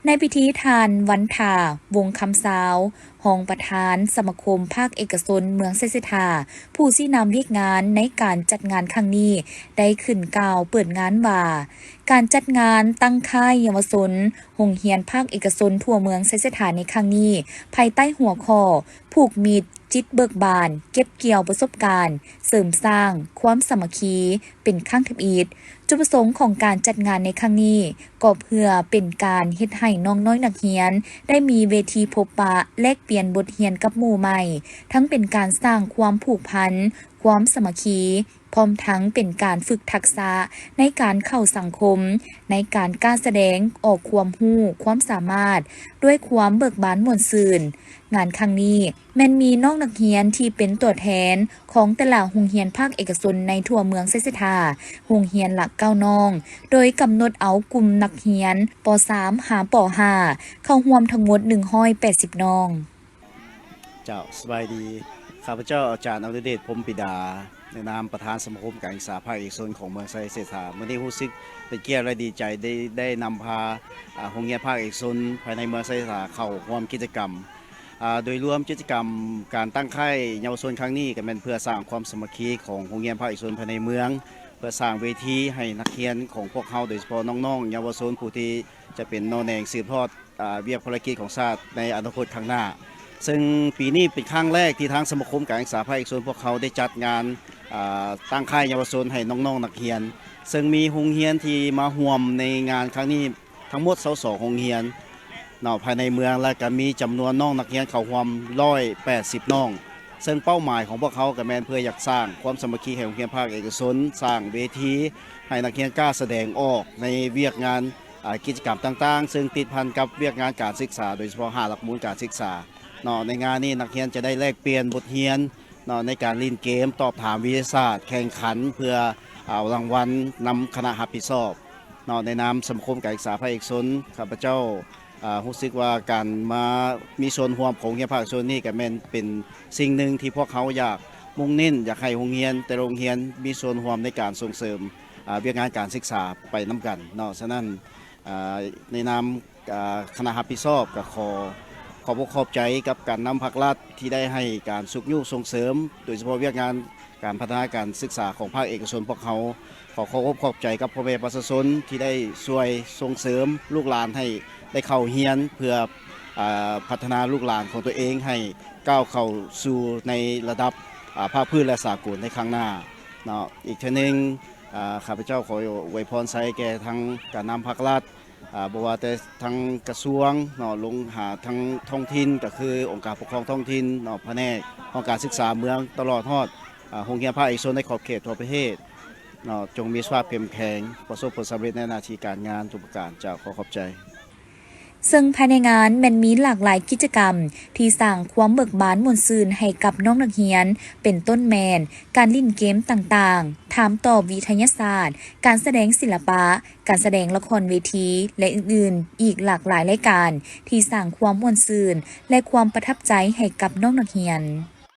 ໃນພິທີ ທ່ານ ວັນທາ ວົງຄຳຊາວ ຮອງປະທານສະມາຄົມພາກເອກະຊົນເມືອງໄຊເສດຖາ ຜູ້ຊີ້ນຳວຽກງານໃນການຈັດງານຄັ້ງນີ້ ໄດ້ຂຶ້ນກ່າວເປີດງານວ່າ ການຈັດງານຕັ້ງຄ້າຍເຍົາວະຊົນໂຮງຮຽນພາກເອກະຊົນທົ່ວເມືອງໄຊເສດຖາໃນຄັ້ງນີ້ ພາຍໃຕ້ຫົວຂໍ້ ຜູກມິດ ຈິດເບີກບານ ເກັບກ່ຽວປະສົບການ ເສີມສ້າງຄວາມສາມັກຄີ ເປັນຄັ້ງທຳອິດ. ຈຸດປະສົງຂອງການຈັດງານໃນຄັ້ງນີ້ ກໍເພື່ອເປັນການເຮັດໃຫ້ນ້ອງນ້ອຍນັກຮຽນໄດ້ມີເວທີພົບປະແລກປ່ຽນບົດຮຽນກັບໝູ່ໃໝ່, ທັງເປັນການສ້າງຄວາມຜູກພັນ, ຄວາມສາມັກຄີ, ພ້ອມທັງເປັນການຝຶກທັກສະໃນການເຂົ້າສັງຄົມ, ໃນການກ້າສະແດງອອກຄວາມຮູ້, ຄວາມສາມາດ ດ້ວຍຄວາມເບີກບານມ່ວນຊື່ນ. ງານຄັ້ງນີ້ແມ່ນມີນ້ອງນັກຮຽນທີ່ເປັນຕົວແທນຂອງແຕ່ລະໂຮງຮຽນພາກເອກະຊົນໃນທົ່ວເມືອງໄຊເສດຖາ, ໂຮງຮຽນລະເກົ້ານ້ອງ, ໂດຍກຳນົດເອົາກຸ່ມນັກຮຽນ ປໍສາມ ຫາ ປໍຫ້າ ເຂົ້າຮ່ວມທັງໝົດ ໜຶ່ງຮ້ອຍແປດສິບນ້ອງ. ເຈົ້າ ສະບາຍດີ. ຂ້າພະເຈົ້າ ອາຈານ ອະນຸເດດ ພົມປີດາ ໃນນາມປະທານສະມາຄົມການສຶກສາພາກເອກະຊົນຂອງເມືອງໄຊເສດຖາ, ມື້ນີ້ຮູ້ສຶກເປັນກຽດ ແລະ ດີໃຈໄດ້ ໄດ້ນຳພາ ອາ ໂຮງຮຽນພາກເອກະຊົນພາຍໃນເມືອງໄຊເສດຖາເຂົ້າຮ່ວມກິດຈະກຳ. ອາ ໂດຍລວມກິດຈະກຳການຕັ້ງຄ້າຍເຍົາວະຊົນຄັ້ງນີ້ ກໍແມ່ນເພື່ອສ້າງຄວາມສາມັກຄີຂອງໂຮງຮຽນພາກເອກະຊົນພາຍໃນເມືອງ, ເພື່ອສ້າງເວທີໃຫ້ນັກຮຽນຂອງພວກເຮົາ, ໂດຍສະເພາະນ້ອງໆເຍົາວະຊົນ ຜູ້ທີ່ຈະເປັນໜໍ່ແໜງສືບທອດ ອາ ວຽກພາລະກິດຂອງຊາດໃນອະນາຄົດຂ້າງໜ້າ. ເຊິ່ງປີນີ້ເປັນຄັ້ງແລກທີ່ທາງສະມາຄົມການສຶກສາພາກເອກະຊົນພວກເຮົາໄດ້ຈັດງານ ອາ ຕັ້ງຄ້າຍເຍົາວະຊົນໃຫ້ນ້ອງໆນັກຮຽນ, ເຊິ່ງມີໂຮງຮຽນທີ່ມາຮ່ວມໃນງານຄັ້ງນີ້ທັງໝົດຊາວສອງໂຮງຮຽນເນາະ ພາຍໃນເມືອງ, ແລະ ກໍມີຈຳນວນນ້ອງນັກຮຽນເຂົ້າຮ່ວມຮ້ອຍແປດສິບນ້ອງ. ເຊິ່ງເປົ້າໝາຍຂອງພວກເຮົາກໍແມ່ນເພື່ອຢາກສ້າງຄວາມສາມັກຄີໃຫ້ໂຮງຮຽນພາກເອກະຊົນ, ສ້າງເວທີໃຫ້ນັກຮຽນກ້າສະແດງອອກໃນວຽກງານ ອາ ກິດຈະກຳຕ່າງໆ ເຊິ່ງຕິດພັນກັບວຽກງານການສຶກສາ, ໂດຍສະເພາະຫ້າຫຼັກມູນການສຶກສາເນາະ. ໃນງານນີ້ນັກຮຽນຈະໄດ້ແລກປ່ຽນບົດຮຽນເນາະ ໃນການຫຼິ້ນເກມ, ຕອບຖາມວິທະຍາສາດ, ແຂ່ງຂັນເພື່ອເອົາລາງວັນນຳຄະນະຮັບຜິດຊອບເນາະ. ໃນນາມສະມາຄົມການສຶກສາພາກເອກະຊົນ, ຂ້າພະເຈົ້າ ອາ ຮູ້ສຶກວ່າການມາມີສ່ວນຮ່ວມຂອງໂຮງຮຽນພາກເອກະຊົນນີ້ ກໍແມ່ນເປັນສິ່ງໜຶ່ງທີ່ພວກເຮົາຢາກມຸ່ງເນັ້ນ, ຢາກໃຫ້ໂຮງຮຽນແຕ່ລະໂຮງຮຽນມີສ່ວນຮ່ວມໃນການສົ່ງເສີມ ອາ ວຽກງານການສຶກສາໄປນຳກັນເນາະ. ສະນັ້ນ ອາ ໃນນາມ ອາ ຄະນະຮັບຜິດຊອບ ກໍຂໍຂອບອົກຂອບໃຈກັບການນຳພາກລັດທີ່ໄດ້ໃຫ້ການຊຸກຍູ້ສົ່ງເສີມ, ໂດຍສະເພາະວຽກງານ ການພັດທະນາການສຶກສາຂອງພາກເອກະຊົນພວກເຮົາ. ຂໍຂອບອົກຂອບໃຈກັບພໍ່ແມ່ປະຊາຊົນທີ່ໄດ້ຊ່ວຍສົ່ງເສີມລູກຫຼານໃຫ້ໄດ້ເຂົ້າຮຽນ ເພື່ອ ອາ ພັດທະນາລູກຫຼານຂອງຕົວເອງໃຫ້ກ້າວເຂົ້າສູ່ໃນລະດັບ ອາ ພາກພື້ນ ແລະ ສາກົນໃນຄັ້ງໜ້າເນາະ. ອີກເທື່ອໜຶ່ງ ອາ ຂ້າພະເຈົ້າຂໍອວຍພອນໄຊແກ່ທັງການນຳພາກລັດ ອາ ບໍ່ວ່າແຕ່ທາງກະຊວງເນາະ ລົງຫາທາງທ້ອງຖິ່ນ ກໍຄືອົງການປົກຄອງທ້ອງຖິ່ນເນາະ, ພະແນກຫ້ອງການສຶກສາເມືອງ ຕະຫຼອດຮອດ ອາ ໂຮງຮຽນພາກເອກະຊົນໃນຂອບເຂດທົ່ວປະເທດເນາະ, ຈົ່ງມີສະພາບເຂັ້ມແຂງ, ປະສົບຜົນສຳເລັດໃນໜ້າທີ່ການງານທຸກປະການ. ເຈົ້າ, ຂໍຂອບໃຈ. ເຊິ່ງພາຍໃນງານແມ່ນມີຫຼາກຫຼາຍກິດຈະກຳທີ່ສ້າງຄວາມເບີກບານມ່ວນຊື່ນໃຫ້ກັບນ້ອງນັກຮຽນ, ເປັນຕົ້ນແມ່ນການຫຼິ້ນເກມຕ່າງໆ, ຖາມຕອບວິທະຍາສາດ, ການສະແດງສິລະປະ, ການສະແດງລະຄອນເວທີ ແລະ ອື່ນໆ ອີກຫຼາກຫຼາຍລາຍການ ທີ່ສ້າງຄວາມມ່ວນຊື່ນ ແລະ ຄວາມປະທັບໃຈໃຫ້ກັບນ້ອງນັກຮຽນ.